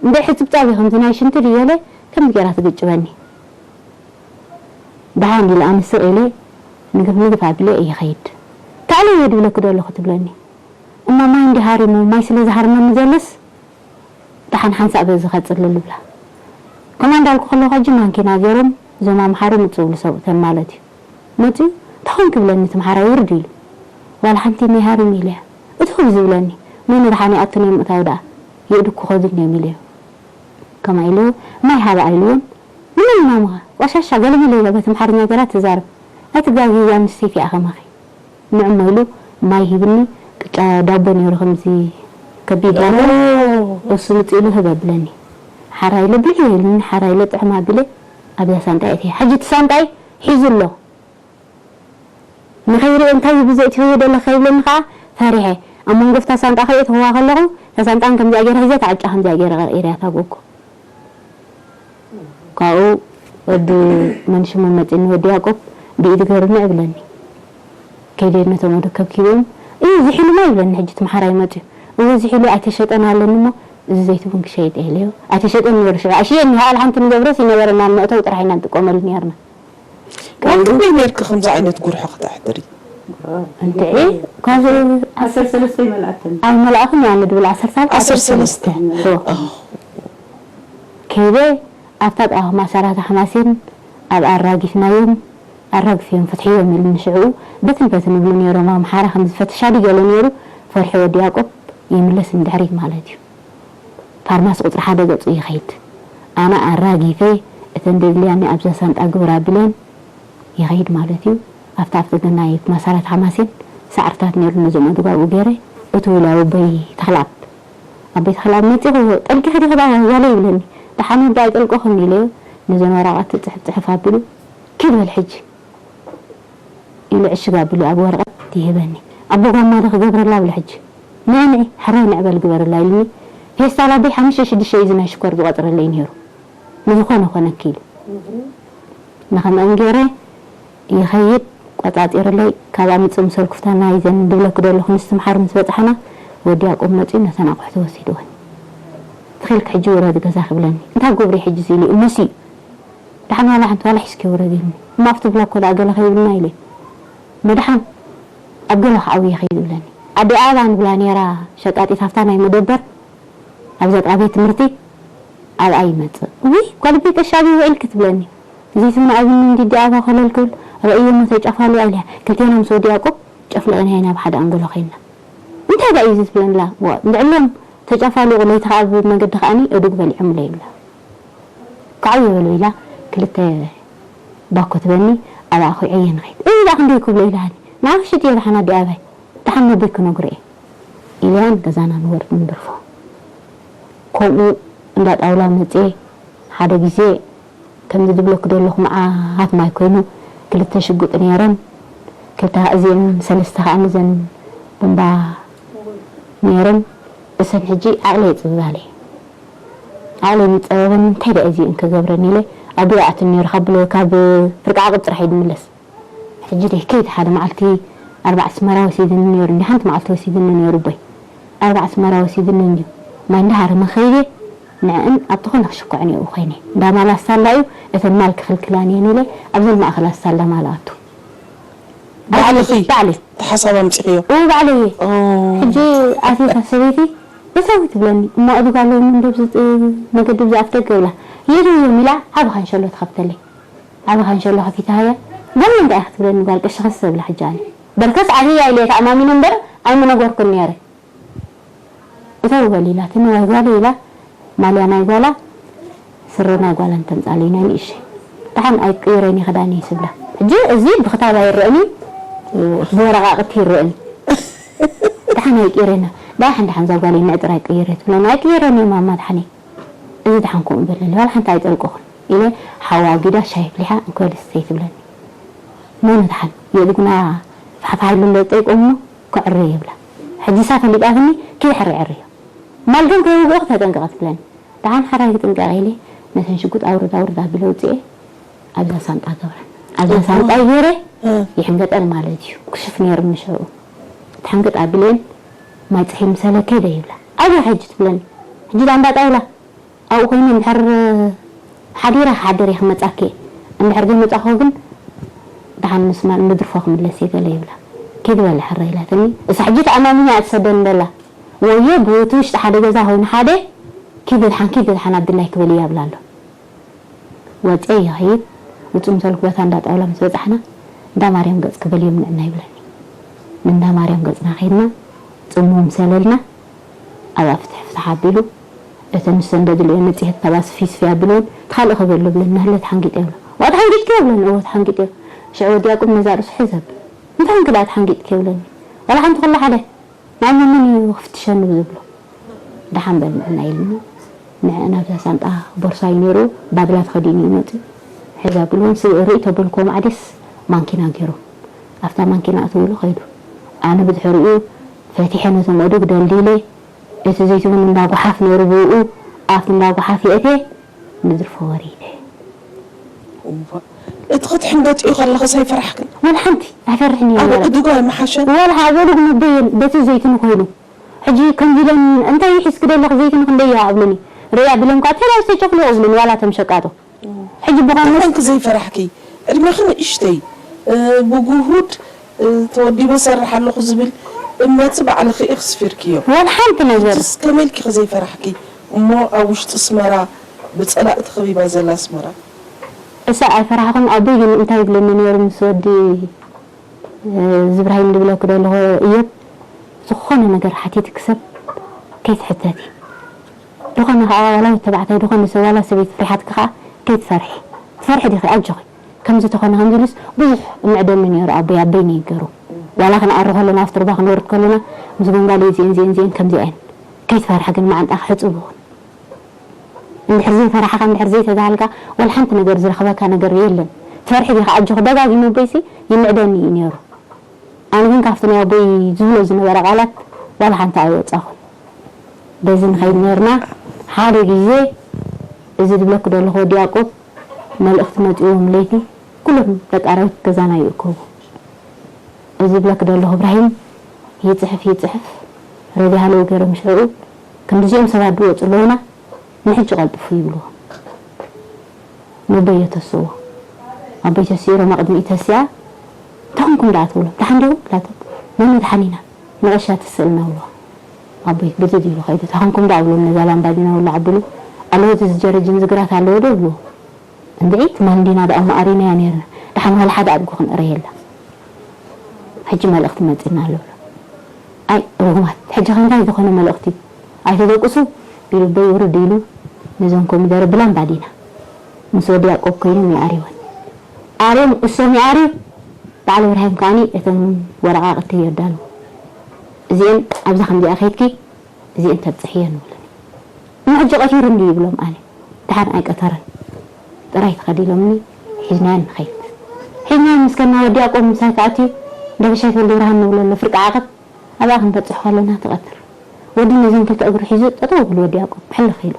እንደ ሕፅብፃብ እዩ ከምዚ ናይ ሽንቲ ድዩ ገለ ከምዚ ጌራ ትግጭበኒ። ደሓን ኢለ ኣነ ስቕ ኢለ ንግፍ ንግፍ ኣቢለ እየ ኸይድ። ታዕለየ ድብለኪ ዶ ኣለኹ ትብለኒ። እሞ ማይ እንዲ ሃሪሙ ማይ ስለ ዝሃርመኒ ዘሎስ ደሓን ሓንሳእ በዚ ኸጽልል እብላ። ከምኣ እንዳልኩ ከለኹ ሕጂ ማንኪና ገይሮም እዞም ኣምሓሩ ምጽእ ዝብሉ ሰብኡተን ማለት እዩ። መጺኡ እንታይ ኾንኪ ይብለኒ እቲ ኣምሓራይ ውርድ ኢሉ። ዋላ ሓንቲ ማይ ሃሪሙ ኢለያ። እትኹ ብዝብለኒ መን ደሓን ይኣቱን እዮም ምእታው ደኣ የእዱግ ክኸዱን እዮም ኢለዮ። ከምኣ ኢለዮ ማይ ሃባ ኢልዎን ንመን ማማ ቆሻሻ ገለመለ ኢላ በቲ ኣምሓርኛ ገይራ ትዛረብ። ኣይትጋገዪ እዛ ኣንስተይቲ እያ ከማኺ። ንዕሞ ኢሉ ማይ ሂብኒ ቅጫ ዳቦ ነይሩ ከምዚ ከቢድ ዳቦ እሱ ምጽእ ኢሉ ህብ ኣብለኒ። ሓራ ኢለ ብልዕ ኢሉኒ፣ ሓራ ኢለ ጥዕም ኣቢለ ኣብዛ ሳንጣ እትየ። ሕጂ እቲ ሳንጣይ ሒዙ ኣሎ። ንኸይርኢ እንታይ እዩ ብዘእትዮ ደለ ከይብለኒ ከዓ ፈሪሐ። ኣብ መንጎ ፍታ ሳንጣ ከይእትኽዋ ከለኹ፣ እታ ሳንጣን ከምዚኣ ገይረ ሒዘ፣ እታ ዕጫ ከምዚኣ ገይረ ቀርቂረያ እታ ጎጎ። ካብኡ ወዲ መንሽሙ መፂኒ፣ ወዲ ያዕቆብ ብኢድ ገይሩ ንዕ ብለኒ። ከይደ ነቶም ወዲ ከብኪቦም፣ "እዩ ዝሒሉማ?" ይብለኒ። ሕጂ እቲ መሓራይ መፅዩ፣ "እወ ዝሒሉ ኣይተሸጠን ኣለኒ እሞ፣ እዚ ዘይቲ እውን ክሸይጥ ኢለዮ። ኣይተሸጠን ነይሩ ሽዑ፣ ኣይሽየን፣ ንሃል ሓንቲ ንገብረስ ይነበረና፣ ንመእተው ጥራሕ ኢና ንጥቀመሉ ነርና." ዋን ከመይ ኔርኪ ከምዚ ዓይነት ጉርሖ ክተሕድሪ? እንድዒ፣ ካብ ዓሰርተ ሰለስተ ይመልኣተን። ኣይመልኣኹን እያ ንድብል፣ ዓሰርተ ኣብ ዓሰርተ ሰለስተ። ዶ? ከይደ ኣብታ ጥቓ ማሰራት ኣሕማሴን ኣብ ኣራጊፍናዮም፣ ኣራግፍዮም ፍትሕዮም ኢሉኒ ሽዕኡ፣ በትን በትን ይብሉ ነይሮም፣ ኣምሓራ ከም ዝፈትሻ ድዩ ገለ ነይሩ፣ ፈሪሑ ወዲ ያዕቆብ ይምለስ ንድሕሪት ማለት እዩ። ፋርማሲ ቁፅሪ ሓደ ገፁ ይኸይድ። ኣነ ኣራጊፈ እተን ደድልያኒ ኣብዛ ሳንጣ ግብር ኣቢለን ይኸይድ ማለት እዩ። ኣብታ ኣብ ተገናይ ማሰራት ሓማሴን ሳዕርታት ነይሩ፣ ነዞም ኣድጓ ኣብኡ ገይረ እትው ኢለ ኣብ ኣቦይ ተኽለኣብ፣ ኣቦይ ተኽለኣብ መፂኹ ጠልቂኺ ዲኺ ደኣ ጓለይ ይብለኒ። ደሓን ወዲ ኣይጠልቀኹን ኢለዮ። ነዘን ወረቓት ፅሕፍ ፅሕፍ ኣቢሉ ኪድ በል ሕጂ ኢሉ ዕሽግ ኣቢሉ ኣብ ወረቐት ይህበኒ። ኣቦ ጋማ ዶ ክገብረላ ብሎ ሕጂ ንዕ ንዒ ሕራይ ንዕ በል ግበረላ ኢሉኒ። ፌስታል ኣቦይ ሓሙሽተ ሽዱሽተ እዩ እዚ ናይ ሽኮር ዝቆፅረለይ ነይሩ። ንዝኾነ ኮነኪ ኢሉ ንኸምአን ገይረ ይኸይድ። ቆፃፂርለይ ካብ ኣምፅእ ምሰልኩፍታ ናይዘን ድብለኪ ደለኹ ንስትምሓር ምስ በፃሕና ወዲ ያዕቆብ መፂኡ ነተን ኣቑሑት ወሲድወን። ትኺልኪ ሕጂ ውረዲ ገዛ ክብለኒ እንታይ ክገብሩ ሕጂ ኢሉ እምሲ ደሓን ዋላ ሓንቲ ዋላ ሒዝኪ ውረዲ ኢሉኒ። እሞ ኣብቲ ብሎኮ ደኣ ገለ ከይብልና ኢለ መድሓን ኣብ ገለ ክዓብየ ከይዱ ይብለኒ። ኣደ ኣበባ ንብላ ነይራ ሸቃጢት ኣብታ ናይ መደበር ኣብዛ ጥቓ ቤት ትምህርቲ ኣብኣ ይመጽእ። ውይ ጓል ኣቦይ ቀሺ ኣበይ ውዒልኪ ትብለኒ። ዘይስምና ኣብኒ እንዲዲ ኣበባ ኮለል ክብል ረእየ እሞ ተጫፋሉ ኢለያ። ክልቴና ምስ ወዲ ያዕቆብ ጨፍሊቕናዮ ናብ ሓደ ኣንጎሎ ኸይድና። እንታይ ደኣ እዩ እዚ ትብለኒ ኣላ። ዋ እንድዕሎም ተጫፋሊቑ ለይቲ ኸዓ ኣብ መንገዲ ኸዓኒ እዱግ በሊዖምለይ ይብላ። ካዕው ይበሉ ኢላ ክልተ ባኮ ትበኒ ኣብኣ ኮይዐየ ንኸይድ። እዚ ደኣ ክንደይ ክብሎ ኢላኒ። ንዓኺ ሽጥዮ ደሓን ኣዲ ኣበይ ደሓን ነቦይ ክነግሮ እየ ኢለያን ገዛና ንወርድ ንድርፎ። ከምኡ እንዳ ጣውላ መፅየ ሓደ ግዜ ከምዚ ዝብለኪ ዘለኹ መዓት ማይ ኮይኑ ክልተ ሽጉጥ ነይረን ክልተ እዚአን ሰለስተ ከዓ ምዘን ቡምባ ነይረን እሰን ሕጂ ዓቕለይ የፅብባለይ ዓቕለይ ምፀበበኒ እንታይ ደኣ እዚአን ክገብረን ኢለ ኣቦይ ኣትን ነይሩ ካብ ካብ ፍርቂ ዓቕብ ጥራሕ እዩ ዝምለስ ሕጂ ደይ ከይድ ሓደ መዓልቲ ኣርባዕ ኣስመራ ወሲድኒ ነይሩ እንዲ ሓንቲ መዓልቲ ወሲድኒ ነይሩ ኣቦይ ኣርባዕ ኣስመራ ወሲድኒ እንድዩ ማይ እንዳሃረመ ከይደ ንዕእን ኣብቲ ኮነ ክሽኩዐን የኡ ኮይነ እንዳ ማል ኣሳላ እዩ እተን ማል ክኽልክላን እየን ኢለ ኣብዘን ማእኸል ኣሳላ ማል ኣቱ ባዕልኺ ባዕለይ ተሓሳብ ኣምፂኽዮ ኡ ባዕለይ እየ ኦ፣ ሕጂ ኣትየታ ሰበይቲ እተዊ ትብለኒ እሞ ኣድግ ኣለውኒ እንዶ ብዚ መገዲ ብዚ ኣፍ ደገ ብላ የድውዮም ኢላ ዓቢ ካንሸሎ ትኸፍተለይ ዓቢ ካንሸሎ ከፊታ ሃያ ጓል እንታይ ኢኻ ትብለኒ ጓል ቀሺ ከስ ብላ ሕጂ ኣነ በርከስ ዓብያ ኢለ ተኣማሚነ እምበር ኣይምነገርኩን ነይረ እተው በል ኢላትኒ ዋይ ጓለይ ኢላ ማልያ ናይ ጓላ ስረ ናይ ጓላ እንተምፃለይ ናይ ንእሸይ ደሓን ኣይቅይረን እየ ክዳነይ ስብላ ሕጂ እዚ ብክታብ ኣይረእን እዩ ብወረቃቅቲ ይረእን ደሓን ኣይቅይረና ደሓን ደሓን እዛ ጓለይ ንዕጥር ኣይቅይረ ትብለኒ ኣይቅይረን እየ ማማ ደሓነይ እዚ ደሓን ከምኡ በለኒ ዋላ ሓንቲ ኣይጠልቀኹን ኢለ ሓዋ ኣጊዳ ሻሂ ኣፍሊሓ እንኮ ልስተይ ትብለኒ መን ደሓን የእዝግና ፋሕፋሕ ኢሉ እንዶ ጠይቆም እሞ ክዕሪ የብላ ሕጂ እሳ ፈሊጣትኒ ኪድ ሕሪ ዕርዮ ማልቶም ከይውግኡ ክተጠንቀቐ ትብለኒ ደሓን ሓራይ ክጥንቀቐ ኢለ ነተን ሽጉጥ ኣውርድ ኣውርድ ኣቢለ ውፅኤ ኣብዛ ሳንጣ ገብረን ኣብዛ ሳንጣይ ገይረ ይሕንገጠን ማለት እዩ ክሽፍ ነይሩ ንሽዑ ትሕንግጥ ኣቢለን ማይ ፅሒ ምሰለ ከይደ ይብላ ኣብያ ሕጂ ትብለኒ ሕጂ ዳ እንዳ ጣውላ ኣብኡ ኮይነ እንድሕር ሓዲረ ክሓድር እየ ክመፃኪ እየ እንድሕር ዘይመፃኹ ግን ደሓን ምስ ማ- ምድርፎ ክምለስ እየ ገለ ይብላ ኪድ በሊ ሕረ ኢላትኒ እሳ ሕጂ ተኣማሚና እያ ትሰደኒ ደላ ወዮ ብቲ ውሽጢ ሓደ ገዛ ኮይኑ ሓደ ኪድ ድሓን ኪድ ድሓን ኣድላይ ክብል እያ ብላ ኣሎ ወፀ ይኸይድ ውፁ ምሰልኩ በታ እንዳ ጣውላ ምስ በፃሕና እንዳ ማርያም ገፅኪ በልዮም ንዕና ይብለኒ ንእንዳ ማርያም ገፅና ከይድና ፅምው ምሰለልና ኣብኣ ፍትሕ ፍትሕ ኣቢሉ እተን ንሰን ደድልዮ መፅሄት ካብኣ ስፍይ ስፍይ ኣቢለውን ትኻልእ ክበሎ ብለኒ ናህለ ተሓንጊጠ ይብሎ ዋ ተሓንጊጥኪ የብለኒ እወ ተሓንጊጠ ሽዑ ወዲ ያቁብ ነዛ ርእሱ ሕዘብ እንታይ ንክልኣ ተሓንጊጥኪ የብለኒ ዋላ ሓንቲ ኩላ ሓደ ናይ መመን እዩ ክፍትሸኒ ብዝብሎ ደሓን በል ንዕና ኢልኒ። ንዕ ናብዛ ሳንጣ ቦርሳ እዩ ነይሩ፣ ባድላ ተኸዲኑ እዩ መፅኡ። ሕዚ ኣብልዎም ስ ርእይ ተበልክዎም ዓዴስ ማንኪና ገይሮም ኣብታ ማንኪና ኣትውሉ ከይዱ። ኣነ ብድሕሪኡ ፈቲሐ ነቶም ኣእዱግ ደልዲለ፣ እቲ ዘይትውን እንዳጓሓፍ ነይሩ ብኡ ኣብቲ እንዳጓሓፍ የእቴ ንዝርፎ ወሪደ። እቲ ክትሕንገጥኡ ከለኽስ ኣይፈራሕክን? ወላ ሓንቲ ኣይፈርሕን እየ ኣብ ነይረ። ኣእዱግ ኣይምሓሸን? ዋላ ሓበሉ መበየን በቲ ዘይትን ኮይኑ ሕጂ ከምዚ ኢለን እንታይ ሒዝኪ ደለኺ ዘይትን ክንደይ እያ ኣብሉኒ። ርእያ ብለን ኳ ተላው ተጨፍሎ እብሉኒ ዋላ ተም ሸቃጦ። ሕጂ ብኾነ እንታይ ኮንክ ዘይፈራሕኪ? ዕድሜኺ ንእሽተይ እ፣ ብጉሁድ እ፣ ተወዲበ ሰርሕ ኣለኹ ዝብል እምነት ባዕልኺ ኢኺ ስፊርክዮ። ዋላ ሓንቲ ነገር ሕጅስ ከመይ ኢልኪ ዘይፈራሕኪ? እሞ ኣብ ውሽጢ ኣስመራ ብጸላእ ተኸቢባ ዘላ ኣስመራ እሳ ኣይፈራሕኹን። ኣቦይ ግን እንታይ ይብለኒ ነይሩ ምስ ወዲ ዝብራሂም ዝብለኪ ዘለኹ እዮብ ዝኾነ ነገር ሓቲትኪ ሰብ ከይትሕተቲ፣ ዝኾነ ከዓ ዋላ ወዲ ተባዕታይ ዝኾነ ሰብ ዋላ ሰበይቲ ፈሪሓትኪ ከዓ ከይትፈርሒ፣ ትፈርሒ ዲኺ ኣጆኺ ከምዚ ተኾነ ከምዚ ኢሉስ ብዙሕ እምዕደኒ ነይሩ ኣቦይ ኣበይ ነይገሩ ዋላ ክንኣሪ ከለና ኣብቲ ሩባ ክንወርድ ከለና ምስ ጎንጋለ እዚኤን እዚኤን እዚኤን ከምዚኣ እየን ከይትፈርሒ ግን መዓንጣኺ ሕፁብ ይኹን እንድሕር ዘይፈራሕኻ እንድሕር ዘይተጋሃልካ ወላ ሓንቲ ነገር ዝረኽበካ ነገር የለን። ትፈርሒ ዲኻ ኣጆኺ ደጋጊሙ ኣቦይሲ ይምዕደኒ እዩ ነይሩ። ኣነ ግን ካብቲ ናይ ኣቦይ ዝብሎ ዝነበረ ቃላት ዋላ ሓንቲ ኣይወፃኹን። በዚ ንኸይድ ነርና ሓደ ግዜ እዚ ዝብለኪ ዘለኹ ወዲ ያቆብ መልእኽቲ መፂዎም ለይቲ ኩሎም ደቂ ኣራዊት ገዛና ይእከቡ። እዚ ዝብለኪ ዘለኹ እብራሂም ይፅሕፍ ይፅሕፍ ረዲ ሃለው ገይሮም ሽዑ ክንድዚኦም ሰባት ድወፁ ኣለውና ንሕጂ ቀልጥፉ ይብልዎ ነቦይ የተስዎ ኣቦይ ተሲኡ ሮማ ቅድሚኡ ተሲኣ እንታይ ኾንኩም ደኣ ትብሎም ደሓን ዲኹም ኢላቶም መን ደሓን ኢና ንቐሻ ትስእልና ብልዎ ኣቦይ ግድድ ኢሉ ኸይዱ እንታይ ኾንኩም ደኣ ብሎም ነዛ ላምባዲና ውላዕ ኣቢሉ ኣለዎ እቲ ዝጀረጅን ዝግራት ኣለዎ ዶ ብልዎ እንድዒ ትማል እንዲና ደኣ እሞ ኣሪናያ ነይርና ደሓን ዋላ ሓደ ኣድጊ ክንእረ የላ ሕጂ መልእኽቲ መፂና ኣሎ ኣይ ርጉማት ሕጂ ከ እንታይ ዝኾነ መልእኽቲ እዩ ኣይተደቅሱ ኢሉ በይ ውርድ ኢሉ ነዞም ኮሚደረ ብላምባዲና ምስ ወዲ ያቆብ ኮይኖም ይኣርይወን ኣርዮም እሶም ይኣርዩ በዓል እብራሂም ከዓኒ እተን ወረቃቅቲ የዳልዉ እዚኤን ኣብዛ ከምዚኣ ከይድኪ እዚኤን ተብፅሕየን ይብሉኒ እሞ ሕጂ ቀቲሩ እንድዩ ይብሎም ኣነ ደሓን ኣይቀተረን ጥራይ ተኸዲሎምኒ ሒዝናየን ንኸይድ ሒዝናየን ምስ ከድና ወዲ ያቆብ ምሳይ ክኣትዩ እንዳ ብሻይ ተወልደብርሃን ንብሎ ኣሎ ፍርቂ ዓቐብ ኣብኣ ክንበፅሕ ከለና ትቐትር ወዲ ነዘን ክልተ እግሩ ሒዙ ጠጠው ይብል ወዲ ያቆብ ሕልኽ ኢሉ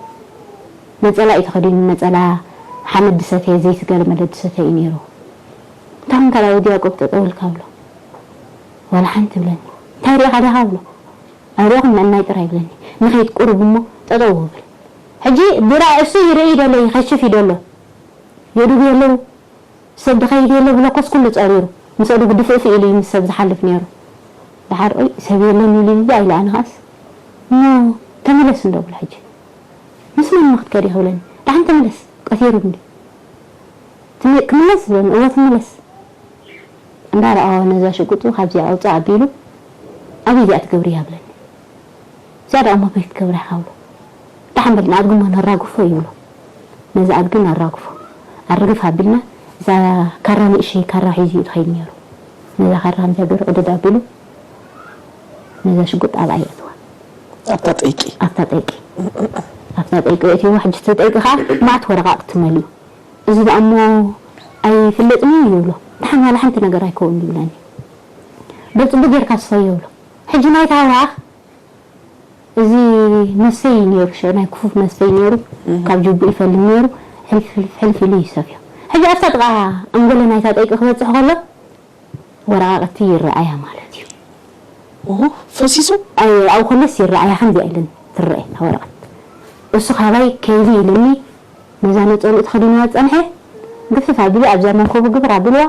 ነፀላ እዩ ተኸዲኑ ነፀላ ሓመድ ዝሰተየ ዘይቲ ገለመለ ዝሰተየ እዩ ነይሩ እንታይ ኮንካ ደኣ ወዲ ያቆብ ጠጠው ኢልካ ብሎ ዋላ ሓንቲ ይብለኒ እንታይ ሪኢኻ ዲኻ ብሎ ኣይሪእኹን ንዕናይ ጥራይ ይብለኒ ንኸይድ ቁሩብ እሞ ጠጠው እብል ሕጂ ድራዕ እሱ ይርኢ ደሎ ይኸሽፍ እዩ ደሎ የእዱግ የለው ሰብ ድኸይድ የለ ብለኮስ ኩሉ ፀሪሩ ምስ ኣእዱግ ድፍእፍእ ኢሉ እዩ ምስ ሰብ ዝሓልፍ ነይሩ ደሓር ኦይ ሰብ የለን ኢሉ ኢሉ ኣይለ ኣነ ኸኣስ እሞ ተመለስ እንዶ ብሎ ሕጂ ምስ መን እሞ ክትከዲ ክብለኒ ደሓን ተመለስ ቀቲሩ እንዲ ትም- ክምለስ ዝብለኒ እወ ትምለስ እንዳረኣዋ ነዛ ሽጉጡ ካብዚኣ ኣውፅእ ኣቢሉ ኣበይ እዚኣ ትገብርያ ብለኒ እዚኣ ደኣ እሞ ኣበይ ክትገብራ ኢኻ ብሎ ደሓን በል ንኣድጊ እሞ ነራግፎ ይብሎ ነዚ ኣድጊ ነራግፎ ኣርግፍ ኣቢልና እዛ ካራ ንእሸይ ካራ ሒዙ እዩ ትኸይድ ነይሩ ነዛ ካራ ከምዚኣ ገይሩ ቅድድ ኣቢሉ ነዛ ሽጉጥ ኣብኣ የእትዋ ኣብታ ጠይቂ ኣብታ ጠይቂ ኣብታ ጠይቂ የእትዋ ሕጂ እቲ ጠይቂ ከዓ መዓት ወረቓቕቲ መሊኡ እዚ ደኣ እሞ ኣይፍለጥን እዩ ይብሎ ደሓን ዋላ ሓንቲ ነገር ኣይከውን ይብለኒ በል ፅቡቅ ጌርካ ስፈዮ ይብሎ ሕጂ ናይታ ኣውራኽ እዚ መስተይ ነይሩ ሽዑ ናይ ክፉፍ መስተይ ነይሩ ካብ ጅቡ ይፈልም ነይሩ ሕልፍ ሕልፍ ሕልፍ ኢሉ ይሰፍዮ ሕጂ ኣብታ ጥቃ ኣንጎሎ ናይታ ጠይቂ ክበፅሕ ከሎ ወረቃቅቲ ይረኣያ ማለት እዩ ኦሆ ፈሲሱ ኣብኡ ከሎስ ይረኣያ ከምዚኣ ኢለን ትረአ እታ ወረቀት እሱ ካባይ ከይዲ ኢሉኒ ነዛ ነፀልኡ ተኸዲንዋ ዝፀንሐ ግፍፍ ኣቢሉ ኣብዛ መንኮቡ ግብር ኣቢልዋ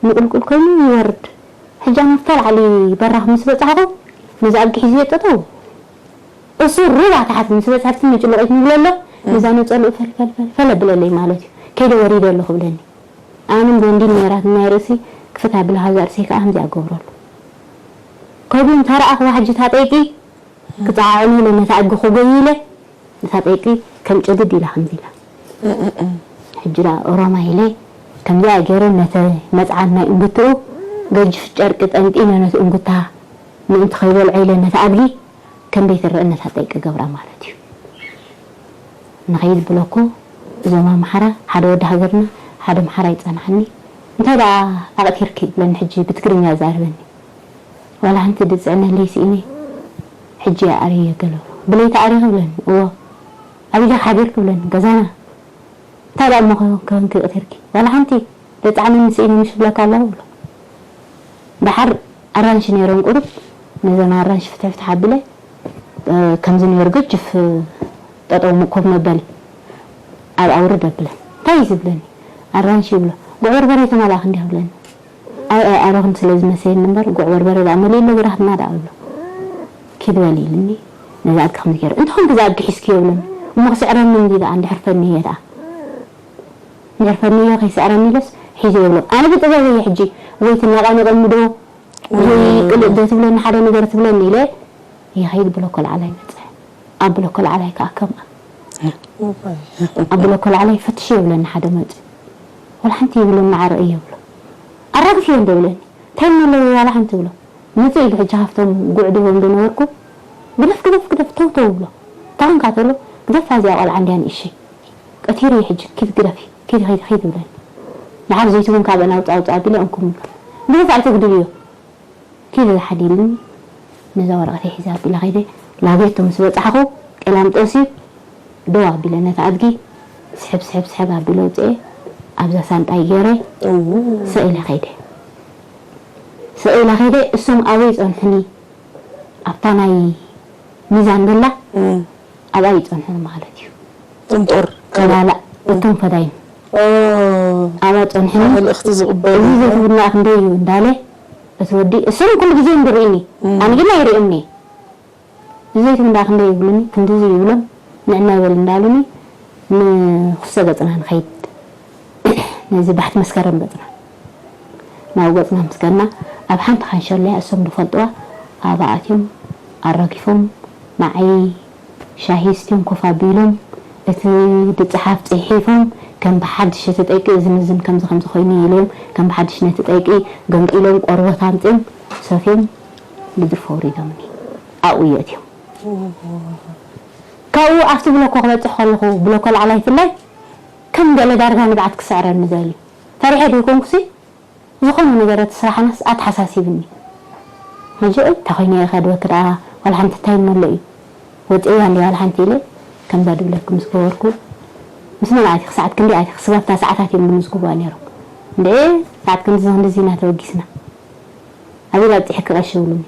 ንቁልቁል ኮይኑ ይወርድ ሕጂ ኣነ ኣብታ ላዕሊ በራኽ ምስ በፃሕኹ ነዚ ኣድጊ ሒዝዮ ጠጠው እሱ ሩባ ታሕቲ ምስ በፅሐ ኣብቲ መጭለቂት ንብሎ ኣሎ ነዛ ነፀልኡ ፈልፈልፈልፈል ኣብለለይ ማለት እዩ ከይደ ወሪደ ኣለኹ ብለኒ ኣነ እንዶ እንዲን ነይራት ናይ ርእሲ ክፍት ኣቢለ ካብዛ ርእሰይ ከዓ ከምዚኣ እገብረሉ ከይዱ እንተረኣኽዋ ሕጂ እታ ጠይቂ ክፀዓዕኑ ኢለ ነታ ኣድጊ ክጎዩ ኢለ እታ ጠይቂ ከም ጭድድ ኢላ ከምዚ ኢላ ሕጂ ደኣ ኦሮማ ኢለ ከምዚኣ ገይረ ነተ መፅዓን ናይ እንጉትኡ ገጅፍ ጨርቂ ጠንጢነ ነቲ እንጉታ ምእንቲ ከይበልዖ ኢለ ነቲ ኣድጊ ከም ቤት ርዕነት ኣጠይቀ ገብራ ማለት እዩ። ንኸይድ ብለኮ እዞም ኣምሓራ ሓደ ወዲ ሃገርና ሓደ ኣምሓራ ይጸናሕኒ እንታይ ደኣ ኣቕቲርኪ ብለኒ ሕጂ ብትግርኛ ዛርበኒ ዋላ ሓንቲ ድጽዕነለይ ስኢነ ሕጂ ኣርእየ ገለ ብለይቲ ኣሪኺ ብለኒ እዎ ኣብ ኢዳ ሓቢርኪ ብለኒ ገዛና እንታይ ደኣ እሞ ከንኪ ቅቲርኪ ዋላ ሓንቲ ደጻዕኒ ንስኢኒ ምሽ ብለካ ኣለኹ ብሎ። ደሓር ኣራንሺ ነይሮም ቁሩብ ነዘን ኣራንሺ ፍትሕፍትሕ ኣቢለ ከምዚ ነይሩ ገጅፍ ጠጠው ኮፍ መበሊ ኣብ ኣውርድ ኣብለን እንታይ እዩ ዝብለኒ ኣራንሺ ይብሎ ጉዕ በርበረ ይተማላእክ እንዲያ ብለኒ ኣይ ኣይ ኣረኽን ስለ ዝመሰየኒ እምበር ጉዕ በርበረ ደኣ መሊእሎ ግራትና ደኣ ብሎ ኪድ በል ኢልኒ ነዛ ኣድጊ ከምዚ ገይሩ እንተኾን ግዛ ኣድጊ ሒዝክዮ ብለኒ እሞ ክስዕረኒ እንዲ ደኣ እንድሕር ፈንየ ደኣ እንድሕር ፈንዮ ከይስዕረኒ ኢለስ ሒዘ ይብሎ ኣነ ብጥበብ እየ ሕጂ ወይ ትነቓነቐኒ ዶ ወይ ቅልእ ዶ ትብለኒ ሓደ ነገር ትብለኒ ኢለ ይኸይድ ብለኮ ላዕላይ መፅእ ኣብ ብለኮ ላዕላይ ከዓ ከምኣ ኣብ ብለኮ ላዕላይ ፈትሽ ይብለኒ ሓደ መፅእ ወላ ሓንቲ ይብለኒ ዓረ እየ ብሎ ኣራግፍ እየ እንዶ ብለኒ እንታይ እሞ ኣለዎ ዋላ ሓንቲ ብሎ መፅእ ኢሉ ሕጂ ካብቶም ጉዕ ድቦም ዶ ነበርኩ ግደፍ ግደፍ ግደፍ ተው ተው ብሎ ታኾንካ ተሎ ግደፍ ኣዚኣ ቆልዓ እንድያ ንእሸይ ቀቲሩ እዩ ሕጂ ኪድ ግደፊ ኪድ ኸይድ ኸይድ ብለኒ ደሓር ዘይትውን ካብ ናውፃ ውፃ ኣቢለ እንኩም ብሎ ብደፋዕ ትግድልዮ ኪድ ዝሓዲልኒ ነዛ ወረቐተይ ሒዘ ኣቢለ ከይደ ላቤቶ ምስ በፃሕኹ ቄላምጦስ እዩ ደው ኣቢለ ነታ ኣድጊ ስሕብ ስሕብ ስሕብ ኣቢለ ውፅኤ ኣብዛ ሳንጣይ ገይረ ሰኢለ ከይደ ሰኢለ ከይደ እሶም ኣበይ ፀንሑኒ ኣብታ ናይ ሚዛን ዘላ ኣብኣ ይፀንሑኒ ማለት እዩ እቶም ጦር ካባላ እቶም ፈዳይን ኣብኣ ፀንሑኒ መልእኽቲ ዝቕበሉ እዚ ዘይትብልና ክንደይ እዩ እንዳለ እቲ ወዲ እሶም ኩሉ ግዜ እንድርእኒ ኣነ ግን ኣይርእምኒ እዚ ዘይትብልና ክንደይ ይብሉኒ ክንድዚ ይብሎም ንዕና ይበል እንዳሉኒ ንኩሰ ገፅና ንኸይድ ነዚ ባሕቲ መስከረም ገፅና ናብ ገፅና ምስ ከድና ኣብ ሓንቲ ካንሸሎያ እሶም ዝፈልጥዋ ኣብኣ ኣትዮም ኣራጊፎም ንዓይ ሻሂ ስትዮም ኮፍ ኣቢሎም እቲ ድፅሓፍ ፅሒፎም ከም ብሓድሽ እቲ ጠይቂ እዝን እዝን ከምዚ ከምዚ ኮይኑ ኢሎም ከም ብሓድሽ ነቲ ጠይቂ ገምጢሎም ቆርበት ኣምፅዮም ሰፍዮም ብድርፊ ኣውሪዶምኒ ኣብኡ የእትዮም ካብኡ ኣብቲ ብለኮ ክበፅሕ ከለኹ ብለኮ ላዕላይ ፍላይ ከም ገለ ዳርጋ ንብዓት ክስዕረኒ ደልዩ ፈሪሐ ዘይኮንኩሲ ዝኾነ ነገር እቲ ስራሕናስ ኣተሓሳሲብኒ ሕጂ እንታይ ኮይነ እየ ከድበኪ ደኣ ዋላ ሓንቲ እንታይ እሞ ኣሎ እዩ ወፅእያ እንዲ ዋላ ሓንቲ ኢለ ከምዛ ድብለኪ ምስ ገበርኩ ምስ መን ኣቲኺ ሰዓት ክንደይ ኣቲኺ ስጋብ እታ ሰዓታት እዮም ዝምዝግቡዋ ነይሮም እንደ ሰዓት ክንድዚ ክንድዚ ኢና ተበጊስና ኣበይ ኣብፂሕኪ ቀሺ ይብሉኒ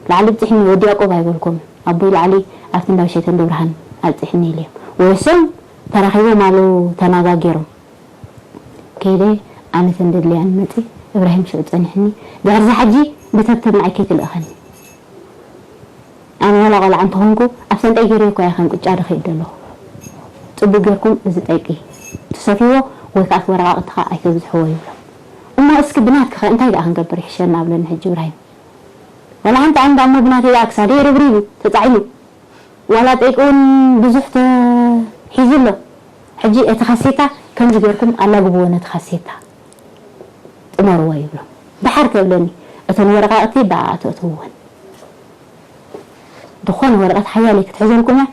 ላዕሊ ብፅሕኒ ወዲ ያቆብ ኣይበልኩምን ኣቦይ ላዕሊ ኣብቲ እንዳ ብሸይተ እንዶ ብርሃን ኣብፅሕኒ ኢለዮም ወሶም ተራኺቦም ኣለዉ ተናጋጊሮም ከይደ ኣነ ተንደድልያን መፂ እብራሂም ሽዑ ፀኒሕኒ ድሕርዚ ሓጂ ብተብተብ ንዓይ ከይትልእኸኒ ኣነ ዋላ ቆልዓ እንተኾንኩ ኣብ ሰንጠይ ገይረ እኮ እየ ከም ቅጫ ድኸይድ ዘለኹ ፅቡቅ ጌርኩም እዚ ጠቂ ትሰፍዎ ወይ ከዓ ወረቃቅቲ ከዓ ኣይተብዝሕዎ ይብሎ እሞ እስኪ ብናትኪ ከ እንታይ ደኣ ክንገብር ይሕሸና ኣብለኒ ሕጂ እብራሂም ዋላ ሓንቲ ኣንዳ እሞ ብናተይ ደኣ ክሳደይ ርብሪቡ ተፃዒኑ ዋላ ጠይቂ እውን ብዙሕ ተሒዙ ኣሎ ሕጂ እቲ ካሴታ ከምዚ ጌርኩም ኣላግብዎ ነቲ ካሴታ ጥመርዎ ይብሎም ደሓር ከብለኒ እተን ወረቃቅቲ ብኣኣ ተእትውወን ዝኾነ ወረቀት ሓያለይ ክትሕዘልኩም እያ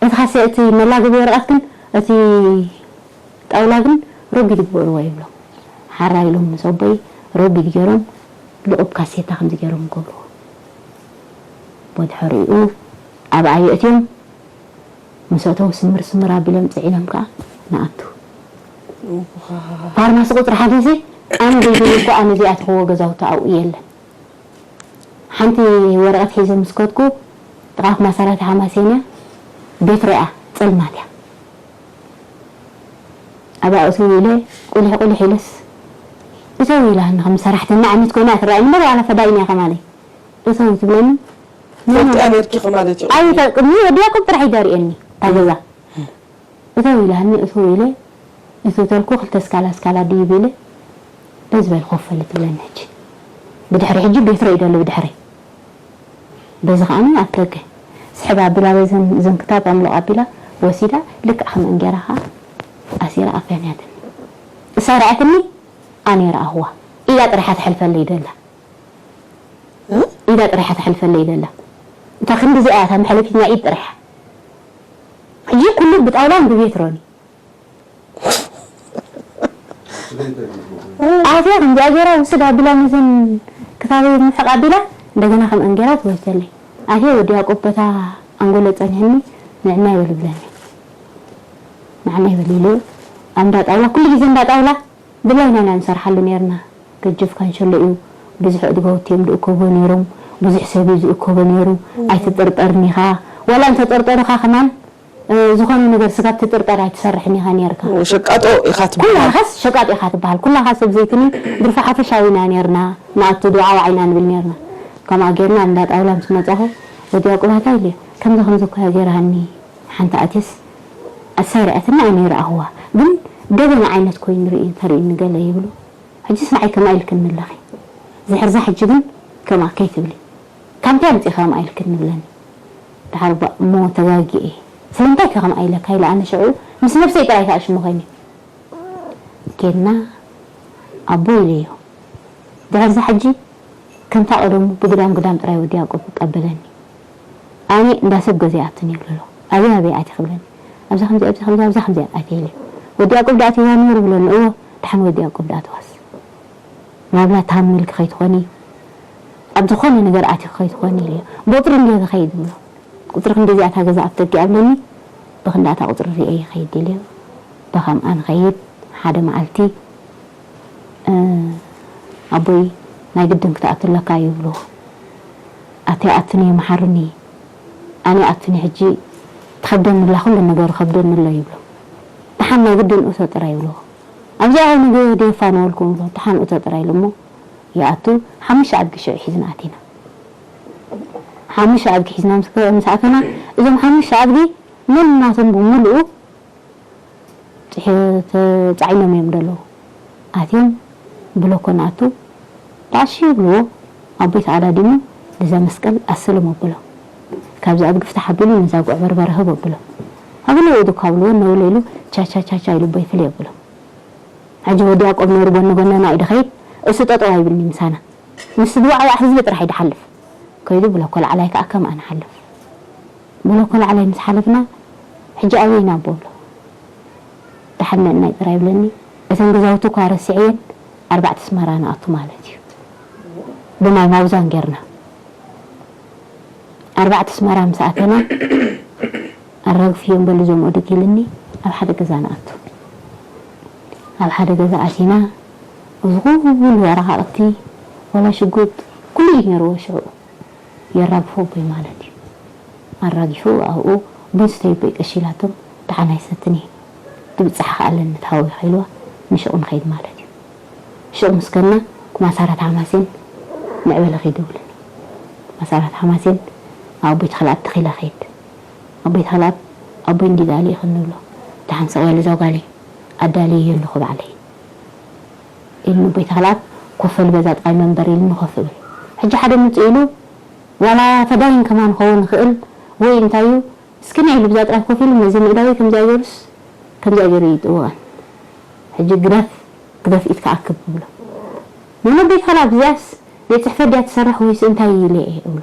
እቲ ካሴ እቲ መላግቢ ወረቀት ግን እቲ ጣውላ ግን ረጒድ ይግበርዎ ይብሎም ሓራ ኢሎም ምስ ኣቦይ ረጒድ ገይሮም ልቑብ ካሴታ ከምዚ ገይሮም ይገብርዎ ብድሕሪኡ ኣብኣ የእትዮም ምስ ኣተው ስምር ስምር ኣቢሎም ፅዒኖም ከዓ ንኣቱ ፋርማሲ ቁፅሪ ሓደ ዚ ኣነ ዘይደለኩ ኣነ ዘይኣተኽዎ ገዛውቲ ኣብኡ የለን ሓንቲ ወረቐት ሒዘ ምስ ከድኩ ጥቓ ማሰራት ሓማሴን እያ ቤት ሪኣ ፀልማት እያ ኣብኣ እትው ኢለ ቁሊሕ ቁሊሕ ኢለስ እተው ኢላኒ ከም ሰራሕተኛ ዓይነት ኮይና ትረኣየኒ እምበር ዋላ ፈዳይን እያ ከማለይ እተው ትብለኒ ፈልጥያ ነርኪ ማለት እዩ ኣይታ ቅድሚ ወዲ ያቆብ ጥራሕ ይዳርእየኒ እታ ገዛ እተው ኢላኒ እተው ኢለ እተው ተልኩ ክልተ ስካላ ስካላ ድይብ ኢለ በዚ በል ኮፍ በል ትብለኒ ሕጂ ብድሕሪ ሕጂ ቤት ርእይ ደሎ ብድሕሪ በዚ ከዓኒ ኣብ ደገ ስሕብ ኣቢላ በዘን እዘን ክታብ ኣምልቕ ኣቢላ ወሲዳ ልክዕ ከም እንጌራ ከኣ ኣሲራ ኣፈንያትኒ እሳ ርኣትኒ ኣነ ረኣኽዋ ኢዳ ጥሪሓ ትሕልፈለይ ደላ ኢዳ ጥሪሓ ትሕልፈለይ ደላ እታ ክንዲ እዚኣ እያ እታ መሕለፊት ናይ ኢድ ጥራሕ። ሕጂ ኩሉ ብጣውላን ብቤትሮን እዩ። ኣትያ ከምዚኣ ገይራ ውስድ ኣቢላ ነዘን ክታበይ ምሕቕ ኣቢላ እንደገና ከምአን ገይራ ትወስደለይ። ኣትያ ወዲ ያዕቆብ በታ ኣንጎሎ ጸኒሕኒ ንዕና ይበል ብለኒ። ንዕና ይበል ኢሉ ኣብ እንዳ ጣውላ ኩሉ ግዜ እንዳ ጣውላ ድላይና ኢና ንሰርሓሉ ነይርና። ገጅፍ ካንሸሎ እዩ። ብዙሕ እድገወት እዮም ዝእከቦ ነይሮም። ብዙሕ ሰብ እዩ ዝእከቦ ነይሩ። ኣይትጥርጠርን ኢኻ። ዋላ እንተጠርጠሩኻ ከማን ዝኾነ ነገር ስጋብ ትጥርጠር ኣይትሰርሕን ኢኻ ነርካ። ሸቃጦ ኢኻ ትበሃል። ኩላኻስ ሸቃጥ ኢኻ ትበሃል። ኩላኻ ሰብ ዘይትኒ ድርፊ ሓፈሻዊ ኢና ነርና። ንኣቱ ዶ ዓዋዕ ኢና ንብል ነርና። ከምኣ ጌርና እንዳ ጣውላ ምስ መጻኹ ወዲ ያዕቆብ ኣታ ኢለ ከምዚ ከምዚ እኮ እያ ጌራኒ። ሓንቲ ኣትየስ ኣሳይ ርኣትና ኣነ ይረኣኽዋ ግን ገበን ዓይነት ኮይኑ ርኢ ተርእኒ ገለ ይብሉ። ሕጂስ ንዓይ ከምኣ ኢልክኒ ኣለኺ። ዝሕርዛ ሕጂ ግን ከምኣ ከይትብሊ። ካብ እንታይ ኣምጺእኻ ከምኣ ኢልክኒ ይብለኒ። ደሓር እባ እሞ ተጋጊየ እየ። ስለምንታይ ከ ከምኣ ኢለካ ኢለ ኣነ ሽዑ ምስ ነብሰይ ጥራይ ከኣ ሽሙ ኮይነ። ኬድና ኣቦ ኢለዮ። ድሕርዚ ሕጂ ከምታ ቀደሙ ብግዳም ግዳም ጥራይ ወዲ ያዕቆብ ክቀበለኒ። ኣነ እንዳ ሰብ ገዛ ይኣቱኒ ይብሎ ኣሎ። ኣበይ ኣበይ ኣቲ ክብለኒ። ኣብዛ ከምዚ ኣብዛ ከምዚ ኣብዛ ከምዚ ኣቲ ኢለ። ወዲ ያዕቆብ ዳኣ ኣቲዋ ነይሩ ይብለኒ። እወ ደሓን ወዲ ያዕቆብ ዳኣ ተዋስ። ናብላ ታም ኢልኪ ከይትኾኒ ኣብ ዝኾነ ነገር ኣቲኺ ከይትኾኒ ኢለ። ብቑፅሪ እንድየ ዝኸይድ ይብሎ። ቁፅሪ ክንዲ እዚኣ እታ ገዛ ኣብ ደገ ኣብለኒ። ብኽንዳታ ቁፅሪ ሪኤ ይኸይድ ኢለዮ። ብኸምኣ ንኸይድ ሓደ መዓልቲ እ፣ ኣቦይ ናይ ግድን ክትኣቱ ኣለካ ይብልዎ። ኣተ ይኣቱኒ ይመሓርኒ። ኣነ ይኣቱኒ ሕጂ ትኸብደኒ ኣላ ኩሉ ነገሩ ከብደኒ ኣሎ ይብሎ። ደሓን ናይ ግድን እቶ ጥራይ ይብልዎ። ኣብዚኣ ኸይኑ ዶ የፋንወልኩም ይብሎ። ደሓን እቶ ጥራይ ኢሉ እሞ ይኣቱ ሓሙሽተ ኣድጊ ሽዑ ሒዝና ኣቲና። ሓሙሽተ ኣድጊ ሒዝና ምስ ከ-፣ ምስ ኣተና እዞም ሓሙሽተ ኣድጊ ነናቶም ብምሉኡ ተፃዒኖም እዮም ዘለዉ። ኣትዮም ብሎኮ ንኣቱ ጣዕሽ ይብልዎ። ኣቦይ ተኣዳዲሙ ነዛ መስቀል ኣስልም ኣብሎ። ካብዚ ኣብ ግፍታ ሓቢሉ ነዛ ጉዕ በርበረ ህብ ኣብሎ። ኣብሎ ወዱ ካብልዎ ነውለ ኢሉ ቻቻቻቻ ኢሉ ቦይ ፍል ኣብሎ። ሕጂ ወዲ ያቆብ ነይሩ ጎኒ ጎነና እዩ ድኸይድ። እሱ ጠጠው ኣይብልኒ ምሳና። ምስ ዝዋዕዋዕ ህዝቢ ጥራሕ እዩ ድሓልፍ። ከይዱ ብሎኮ ላዕላይ ከዓ ከምኣ ንሓልፍ። ብሎኮ ላዕላይ ምስ ሓለፍና፣ ሕጂ ኣበይ ኢና ኣቦ ብሎ። ደሓን ንዕናይ ጥራይ ይብለኒ። እተን ገዛውቲ እኳ ረሲዐየን፣ ኣርባዕተ ኣስመራ ንኣቱ ማለት እዩ። ብማይ ማውዛን ጌርና። ኣርባዕተ ኣስመራ ምስ ኣተና፣ ኣራግፍዮም በሉ እዞም ኦድግ ኢልኒ፣ ኣብ ሓደ ገዛ ንኣቱ። ኣብ ሓደ ገዛ ኣቲና፣ እዚ ኩሉ ወረቓቕቲ፣ ወላ ሽጉጥ፣ ኩሉ እዩ ነይርዎ ሽዑ። የራግፎ ኣቦይ ማለት እዩ። ኣራጊፉ ኣብኡ ቡን ስተዩ ኣቦይ ቀሺላቶም፣ ደሓን ኣይሰትን እየ። ትብጻሕ ከኣ ኣለኒ እታ ሃወይ ኢልዋ፣ ንሹቕ ንኸይድ ማለት እዩ። ሹቕ ምስ ከድና ማሳራት ሓማሴን ምዕበለ ኺዱ ይብለኒ። ማሳራት ሓማሴን ኣብ ኣቦይ ተኽለኣብ ተኺለ ኸይድ። ኣቦይ ተኽለኣብ ኣቦይ እንዲ ዳሊ ኢኽኒ ንብሎ። ደሓን ስቕ በሊ እዛ ጓለይ ኣዳልየዮ ኣለኹ ባዕለይ። ኢልኒ ኣቦይ ተኽለኣብ ኮፍ በል በዛ ጥቓይ መንበር ኢልኒ ኮፍ እብል። ሕጂ ሓደ ምጽእ ኢሉ ዋላ ፈዳይን ከማን ክኸውን ይኽእል ወይ እንታይ እዩ እስኪ ንዒ ኢሉ ብዛ ጥራይ ኮፍ ኢሉ ነዚ ንእዳወይ ከምዚኣ ገይሩስ ከምዚኣ ገይሩ እዩ ይጥውቐን። ሕጂ ግደፍ ግደፍ ኢድካ ኣክብ ይብሎ። ንመን ኣቦይ ተኽለኣብ እዚኣስ ቤት ጽሕፈት ድያ ትሰርሕ ወይስ እንታይ ኢለ እየ እብሎ።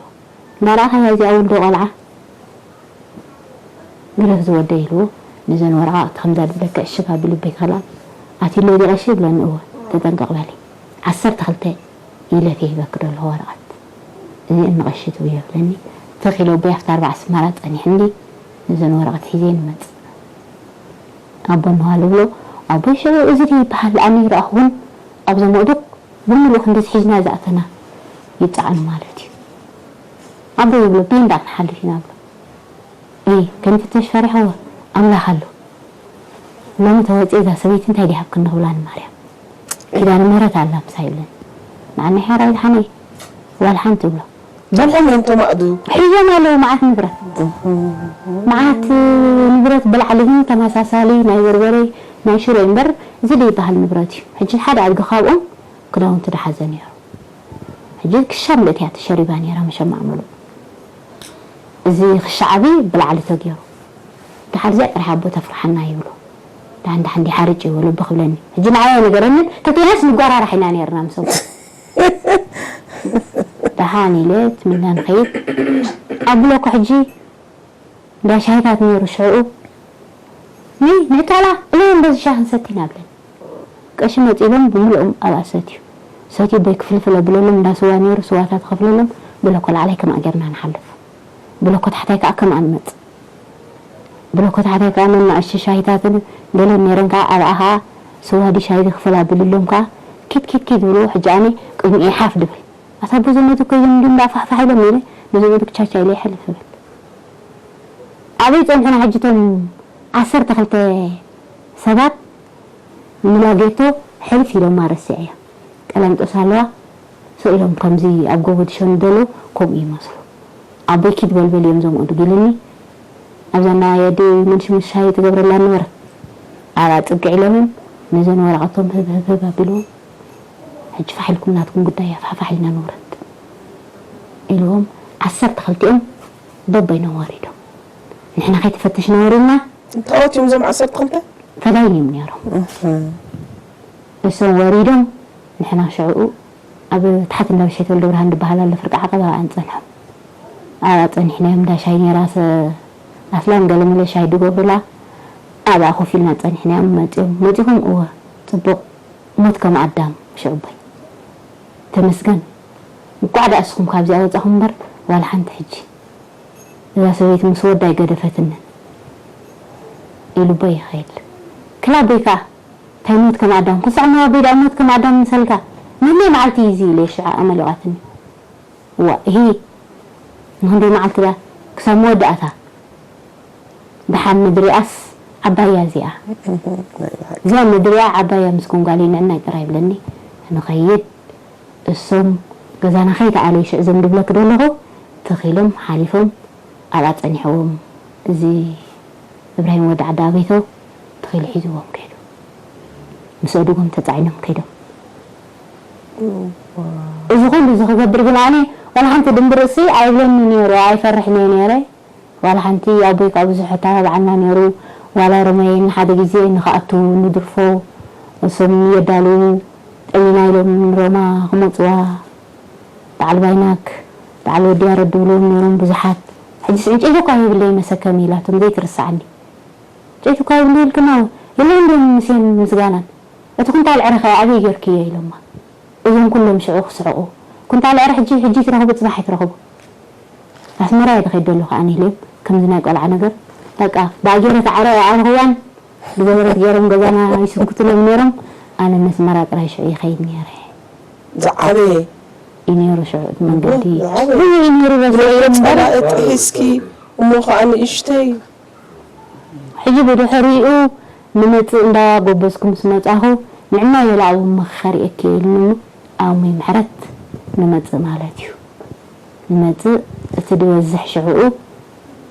እንዳረኣኻያ እዚኣ ወልዶ ቆልዓ ግደፍ ዝወደይ ኢልዎ። ነዘን ወረቓቕቲ ከምዛ ድብለኪ ዕሽግ ኣቢሉ ኣቦይ ተኽለኣብ ኣትዩለይ ድዩ ቀሺ ይብለኒ። እወ። ተጠንቀቕ በሊ። ዓሰርተ ክልተ ኢለ እየ ሂበኪ ዘለኹ ወረቐት። እዚአን ንቐሺ ትብዮ ይብለኒ። ትኽ ኢለ ኣቦይ ኣብቲ ኣርባዓ ኣስመራ ጸኒሕኒ ነዘን ወረቐት ሒዘ ንመጽእ። ኣቦ እንዋል እብሎ። ኣቦይ ሽዑ እዚ ድዩ ይበሃል ኣነ ይረኣኹ እውን ኣብዞም ኣእዱግ ብምሉኡ ክንድዚ ሒዝና ዝኣተና ይብጻዓኒ ማለት እዩ። ኣቦይ ይብሎ ቤንዳ ክንሓልፍ ኢና ብሎ። እይ፣ ከንፍትሽ ፈሪሕዎ ኣምላኽ ኣሎ። ሎሚ ተወፅኤ እዛ ሰበይቲ እንታይ ድያ ሃብክኒ ክብላ ንማርያም። ኪዳነ ምህረት ኣላ ምሳይ ይብለኒ። ንዓኒ ሓራይ ዝሓነይ ዋላ ሓንቲ ይብሎ። ደቆም እዮም ተማእዱ። ሒዞም ኣለዉ መዓት ንብረት። መዓት ንብረት ብላዕሊ ግን ተመሳሳሊ ናይ በርበረ ናይ ሽሮ እዩ እምበር እዚ ዘይበሃል ንብረት እዩ። ሕጂ ሓደ ኣድጊ ካብኦም ክዳውንቲ ድሓዘ ነይሩ። ሕጂ ክሻ ምልእቲ እያ ተሸሪባ ነይራ፣ መሸማዕ ምሉእ። እዚ ክሻ ዓቢ ብላዕሊ ተገይሩ። ድሓር እዚኣ ጥራሕ ኣቦ ተፍርሓና ይብሉ። ደሓን ደሓን እንዲ ሓርጭ ይበሉ ኣቦ ክብለኒ። ሕጂ ንዓይ ኣይነገረንን፣ ተኮይናስ ንጓራራሕ ኢና ነይርና ምስ ኣቦ። ደሓን ኢለ ትምና ንኸይድ ኣብለኩ። ሕጂ እንዳ ሻሂታት ነይሩ ሽዕኡ። ነይ ንዕጣላ እለዮም በዚ ሻሂ ክንሰቲ ኢና ብለን። ቀሺ መፂሎም ብምልኦም ኣብኣ ሰትዩ። ሰትዩ በይ ክፍልፍል ኣብለሎም እንዳ ስዋ ነይሩ ስዋታት ከፍለሎም። ብለኮ ላዕላይ ከምኣ ጌርና ንሓልፍ። ብለኮ ታሕታይ ከዓ ከምኣ ንመፅእ። ብለኮ ታሕታይ ከዓ ነናእሽቱ ሻሂታትን ገለን ነይረን ከዓ ኣብኣ ከዓ ስዋ ድዩ ሻሂ ድዩ ክፈል ኣብልሎም ከዓ ኪድ ኪድ ኪድ ዝብልዎ። ሕጂ ኣነ ቅድሚኡ ሓፍ ድብል። ኣታ ኣቦ ዘመዱ ከይዞም እንዲም ደኣ ፋሕፋሕ ኢሎም ኢለ ንዘመዱ ክቻቻ ኢለ ይሓልፍ እብል። ኣበይ ጸንሑና ሕጂ እቶም ዓሰርተ ክልተ ሰባት ንላጌቶ ሕልፍ ኢሎማ ረሲዐያ። ቀላሚጦስ ኣለዋ ስቕ ኢሎም ከምዚ ኣብ ጎቦ ድሸኑ ደሎ ከምኡ ይመስሉ። ኣቦይ ኪድ በልበል እዮም ዘምኡ ድጊልኒ። ኣብዛ ናይ ኣዲ መንሽሙሽ ሻሂ ትገብረላ ነበረት። ኣብኣ ጽግዕ ኢሎምን ነዘን ወረቐቶም ህብ ህብ ህብ ኣቢልዎም ሕጂ ፋሕ ኢልኩም ናትኩም ጉዳይ እያ ፋሕፋሕ ኢልና ንውረድ ኢልዎም ዓሰርተ ክልቲኦም በበይኖም ወሪዶም። ንሕና ከይተፈተሽና ወሪድና። እንታይ እዮም እዞም ዓሰርተ ክልተ? ፈዳይን እዮም ነይሮም። እሶም ወሪዶም ንሕና ሽዕኡ ኣብ ታሕቲ እንዳ ብሸት ወልደ ብርሃን ዝበሃል ኣሎ ፍርቂ ዓቐብ ኣብኣ ንጸንሖም። ኣብኣ ጸኒሕናዮም እንዳ ሻይ ነይራ ሰ ኣስላም ገለመለ ሻይ ድገብሩላ ኣብኣ ኮፍ ኢልና ጸኒሕናዮም። መጺኦም መጺኹም እወ ጽቡቕ ሞት ከም ኣዳም ሽዑቦይ ተመስገን እንኳዕ ደኣ እስኹም ካብዚኣ ወጻኹም እምበር ዋላ ሓንቲ ሕጂ እዛ ሰበይቲ ምስ ወዳ ኣይገደፈትንን ኢሉ ኣቦይ ይኸይድ። ክላ ኣቦይ ከኣ እንታይ ሞት ከም ኣዳም ክስዕሞ ኣቦይ ደኣ ሞት ከም ኣዳም ምሰልካ ነለይ መዓልቲ እዩ እዚ ኢለ ሽዓ ኣመሊቓትኒ። እዋ እሂ ንክንደይ መዓልቲ ደኣ ክሳብ መወዳእታ ደሓን ምድሪኣስ ዓባያ እዚኣ እዚኣ ምድሪኣ ዓባያ ምስ ኮንጓለይ ንዕናይ ጥራይ ይብለኒ። ንኸይድ እሶም ገዛና ከይተኣለዩ ሽዕ ዘም ድብለክ ደለኹ ተኺሎም ሓሊፎም ኣብኣ ጸኒሕዎም እዚ እብራሂም ወዲ ዓዲ ኣበይቶ ተኺሉ ሒዝዎም ከይዱ። ምስ ኣድጎም ተጻዒኖም ከይዶም። እዚ ኩሉ እዚ ክገብር ግን ኣነ ዋላ ሓንቲ ድምቢ ርእሲ ኣይብለኒ ነይሩ ኣይፈርሕን እየ ነይረ። ዋላ ሓንቲ ኣቦይ ከዓ ብዙሕ ኣተባብዓና ነይሩ። ዋላ ሮማየን ሓደ ግዜ ንክኣቱ ንድርፎ እሶም የዳልዉ ጠሚና ኢሎም ንሮማ ክመፅዋ በዓል ባይናክ በዓል ወዲ ያረድ ድብልዎም ነይሮም ብዙሓት። ሕጂስ ዕንጨይቲ እኳ የብለይ መሰከሚ ኢላቶም ዘይትርስዓኒ። ዕንጨይቲ እኳ የብለይ ኢልክና የለን ዶ ምስየን ምስጋናን እቲ ኩንታል ዕረ ከ ኣበይ ጌርክዮ ኢሎማ። እዞም ኩሎም ሽዑ ክስሕቑ ኩንታል ዕረ ሕጂ ሕጂ ትረኽቡ ጽባሕ ኣይትረኽቡ። ኣስመራ እየ ዝኸይድ ዘለኹ ኣነ ኢለዮም ከምዚ ናይ ቆልዓ ነገር በቃ ብኣጀረ ተዓረ ኣዕርኽዋን ብገበረት ገይሮም ገዛና ይስንኩትሎም ነይሮም። ኣነ ነስመራ ጥራይ ሽዑ ይኸይድ ነይረ። ዝዓበየ እዩ ነይሩ ሽዑ እቲ መንገዲ ዝዓበየ እዩ ነይሩ። ረስዐ እምበር ጸላእቲ ሒዝኪ እሞ ከዓ ንእሽተይ ሕጂ ብድሕሪኡ ንመጽእ እንዳ ጎበዝኩ ምስ መጻኹ ንዕማ የላዕቡ መኸሪኤኪ ኢልኒ እሞ ኣሙይ ምሕረት ንመጽእ ማለት እዩ። ንመጽእ እቲ ድበዝሕ ሽዕኡ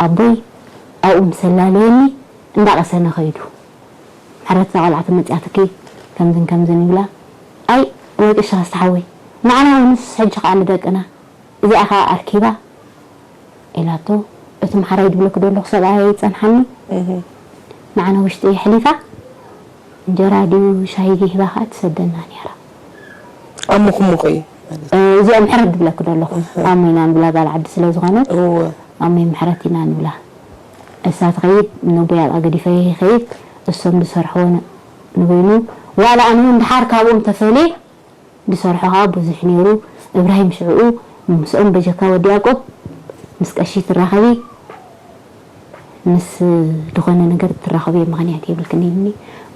ኣቦይ ኣብኡ ምስ ኣላለየኒ እንዳቐሰነ ኸይዱ። ምሕረት እዛ ቖልዓ ተመጺኣትኪ ከምዝን ከምዝን ይብላ። ኣይ ወይ ቀሺ ካስታ ሓወይ ንዓና ውንስ ሕጂ ኸኣ ንደቅና እዚኣ ኸኣ ኣርኪባ ኢላቶ። እቲ ምሓራይ ድብለኪ ዶ ኣለኹ ሰብኣየይ ይጸንሓኒ። ንዓና ውሽጢ የሕሊፋ እንጀራ ድዩ ሻሂ ድዩ ሂባ ኸኣ ትሰደና ነይራ። ኣሙኹ ሙኹ እዩ ማለት እዩ። እዚኣ ምሕረት ድብለኪ ዶ ኣለኹ። ኣሞ ኢና ንብላ ጋል ዓዲ ስለ ዝኾነት እወ። ኣሞ ምሕረት ኢና ንብላ። እሳ ትኸይድ ነቦይ ኣብኣ ገዲፈ ይኸይድ። እሶም ዝሰርሕዎ ነ- ንበይኑ ዋላ ኣነ እውን ድሓር ካብኦም ተፈልየ ዝሰርሖ ከዓ ብዙሕ ነይሩ። እብራሂም ሽዕኡ ምስኦም በጀካ ወዲ ያዕቆብ ምስ ቀሺ ትራኸቢ ምስ ዝኾነ ነገር ትራኸቢ ምኽንያት የብልክን ኢልኒ።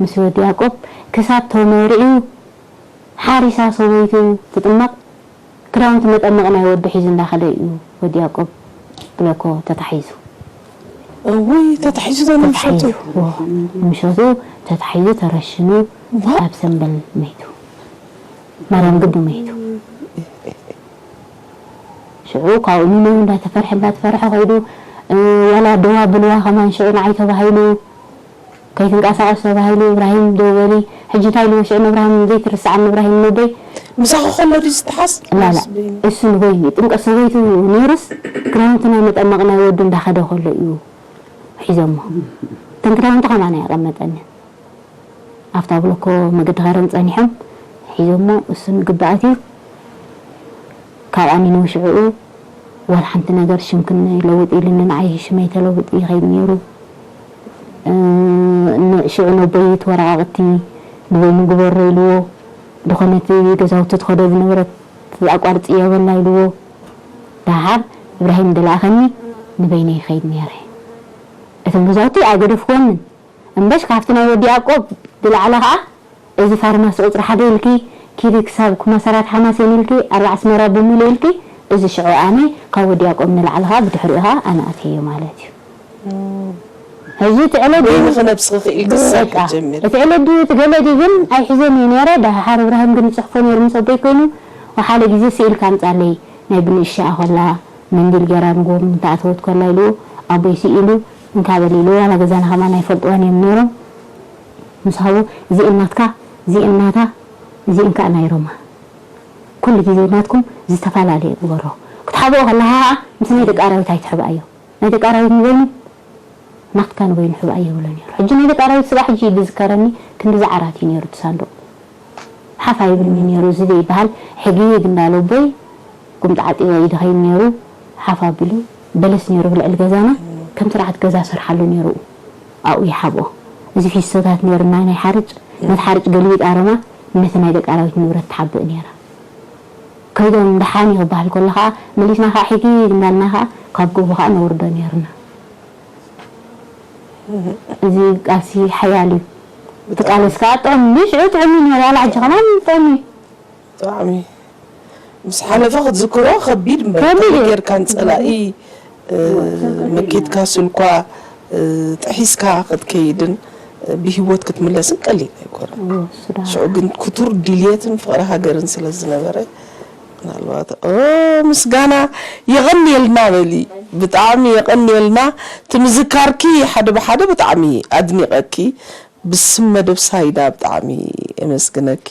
ምስ ወዲ ያዕቆብ ክሳብ ተመርዕዩ ሓሪሳ ሰበይቱ ትጥመቕ ክዳውንቲ መጠመቕ ናይ ወዱ ሒዙ እንዳኸደ እዩ ወዲ ያዕቆብ ብለኮ ተታሒዙ። እውይ ተታሒዙ ዶ ንምሸቱ? ተታሒዙ፣ ዎ፣ ንምሸቱ ተታሒዙ ተረሽኑ ዋ። ኣብ ሰንበል መይቱ። ማርያም ግዱ መይቱ። ሽዑ ካብኡ ንነው እንዳተፈርሐ እንዳተፈርሐ ከይዱ። እ፣ ዋላ ደዋ ብልዋ ከማን ሽዑ ንዓይ ተባሂሉ ከይትንቀሳቐስ ተባሂሉ። እብራሂም ደው በሊ ሕጂ እንታይ ኢልዎ ሽዑ ንእብራሂም ዘይትርስዓኒ እብራሂም ንወደይ ምሳኺ ከሎ ድዩ ዝተሓዝ? ላላ እሱ ንበይኑ ጥምቀት ሰበይቱ ነይሩስ ክዳውንቲ ናይ መጠመቕ ናይ ወዱ እንዳኸደ ከሎ እዩ ሒዞሞ። እተን ክዳውንቲ ከማን ኣየቐመጠንን። ኣብታ ብሎኮ መገዲ ከረን ጸኒሖም ሒዞሞ እሱ ንግብኣት እዩ። ካብ ኣኒ ንውሽዕኡ ዋላ ሓንቲ ነገር ሽምክን ለውጥ ኢልኒ ንዓይ ሽመይ ተለውጥ ይኸይድ ነይሩ። ሽዑ ነቦይ ተወረቓቕቲ ንበይኑ ግበሮ ኢልዎ። ድኾነት ገዛውቲ ትኸዶ ዝነበረት ኣቋርፂ የበላ ኢልዎ። ደሓር እብራሂም ደላእኸኒ ንበይነ ይኸይድ ነይረ። እቶም ገዛውቲ ኣይገደፍክወንን እምበሽ ካብቲ ናይ ወዲ ያዕቆብ ዝለዓለ ከዓ እዚ ፋርማሲ ቁፅሪ ሓደ ኢልኪ ኪዲ ክሳብ ኩማሰራት ሓማሴን ኢልኪ ኣርባዕ ኣስመራ ብምሉእ ኢልኪ እዚ ሽዑ ኣነ ካብ ወዲ ያቆብ ንላዕሊ ከዓ ብድሕሪኡ ከዓ ኣነ ኣትየዮ ማለት እዩ። ሕዚ እቲ ዕለት ድዩ ንክነብስኺ ክእል ክሳብ በቃ፣ ጀሚር እቲ ዕለት ድዩ እቲ ገለ ድዩ ግን ኣይሕዘን እየ ነይረ። ደሓር እብራሂም ግን ይፅሕፎ ነይሩ ምስ ኣቦይ ኮይኑ ወሓለ ግዜ ስኢልካ ኣምፃለይ ናይ ብንእሽኣ ኮላ መንዲል ገይራ ንጎም እንተኣተወት ኮላ ኢሉ ኣቦይ ስኢሉ እንካ በል ኢሉ ዋላ ገዛና ከማን ኣይፈልጥዋን እዮም ነይሮም። ምስ ሃቡ እዚኤን ናትካ፣ እዚኤን ናታ፣ እዚኤን ከዓ ናይ ሮማ። ኩሉ ግዜ ናትኩም ዝተፈላለየ ግበሮ። ክትሓብኦ ከለኻ ከዓ ምስ ናይ ደቂ ኣራዊት ኣይትሕብኣዮ። ናይ ደቂ ኣራዊት ንበይኑ ናትካ ንበይኑ ሕብኣዮ ይብሎ ነይሩ። ሕጂ ናይ ደቂ ኣራዊት ስጋ ሕጂ እዩ ዝዝከረኒ። ክንድዚ ዓራት እዩ ነይሩ እቲ ሳንዱቕ። ሓፍ ኣይብልኒ ነይሩ እዚ ዘይበሃል ሕጊግ እንዳለ ኣቦይ ቁምጣ ዓጢቑ እዩ ዝኸይድ ነይሩ። ሓፍ ኣቢሉ በለስ ነይሩ ብልዕሊ ገዛና ከም ስርዓት ገዛ ሰርሓሉ ነይሩ ኣብኡ ይሓብኦ። እዚ ፊስቶታት ነይሩና ናይ ሓርጭ ነቲ ሓርጭ ገልቢጣ ሮማ ነቲ ናይ ደቂ ኣራዊት ንብረት ትሓብእ ነይራ። ከይዶም ደሓን እዩ ክበሃል ከሎ ከዓ መሊስና ከዓ ሕጊግ እንዳልና ከዓ ካብ ጎቦ ከዓ ነውርዶ ነይርና። እዚ ቃልሲ ሓያል እዩ። እቲ ቃልሲ ከዓ ጥዑም እዩ። ሽዑ ጥዑም እዩ ነይሩ። ዋላ ሕጂ ከማን ጥዑም እዩ። ብጣዕሚ ምስ ሓለፈ ክትዝክሮ ከቢድ እምበር ከመይ ጌርካ ንፀላኢ መኪትካ ስልኳ ጥሒስካ ክትከይድን ብሂወት ክትምለስን ቀሊል ኣይኮነን። ሽዑ ግን ክቱር ድልየትን ፍቕሪ ሃገርን ስለ ዝነበረ ምናልባት ኦ ምስጋና የቐንየልና በሊ። ብጣዕሚ የቐንየልና ትምዝካርኪ ሓደ ብሓደ ብጣዕሚ ኣድኒቐኪ ብስም መደብ ሳይዳ ብጣዕሚ የመስግነኪ።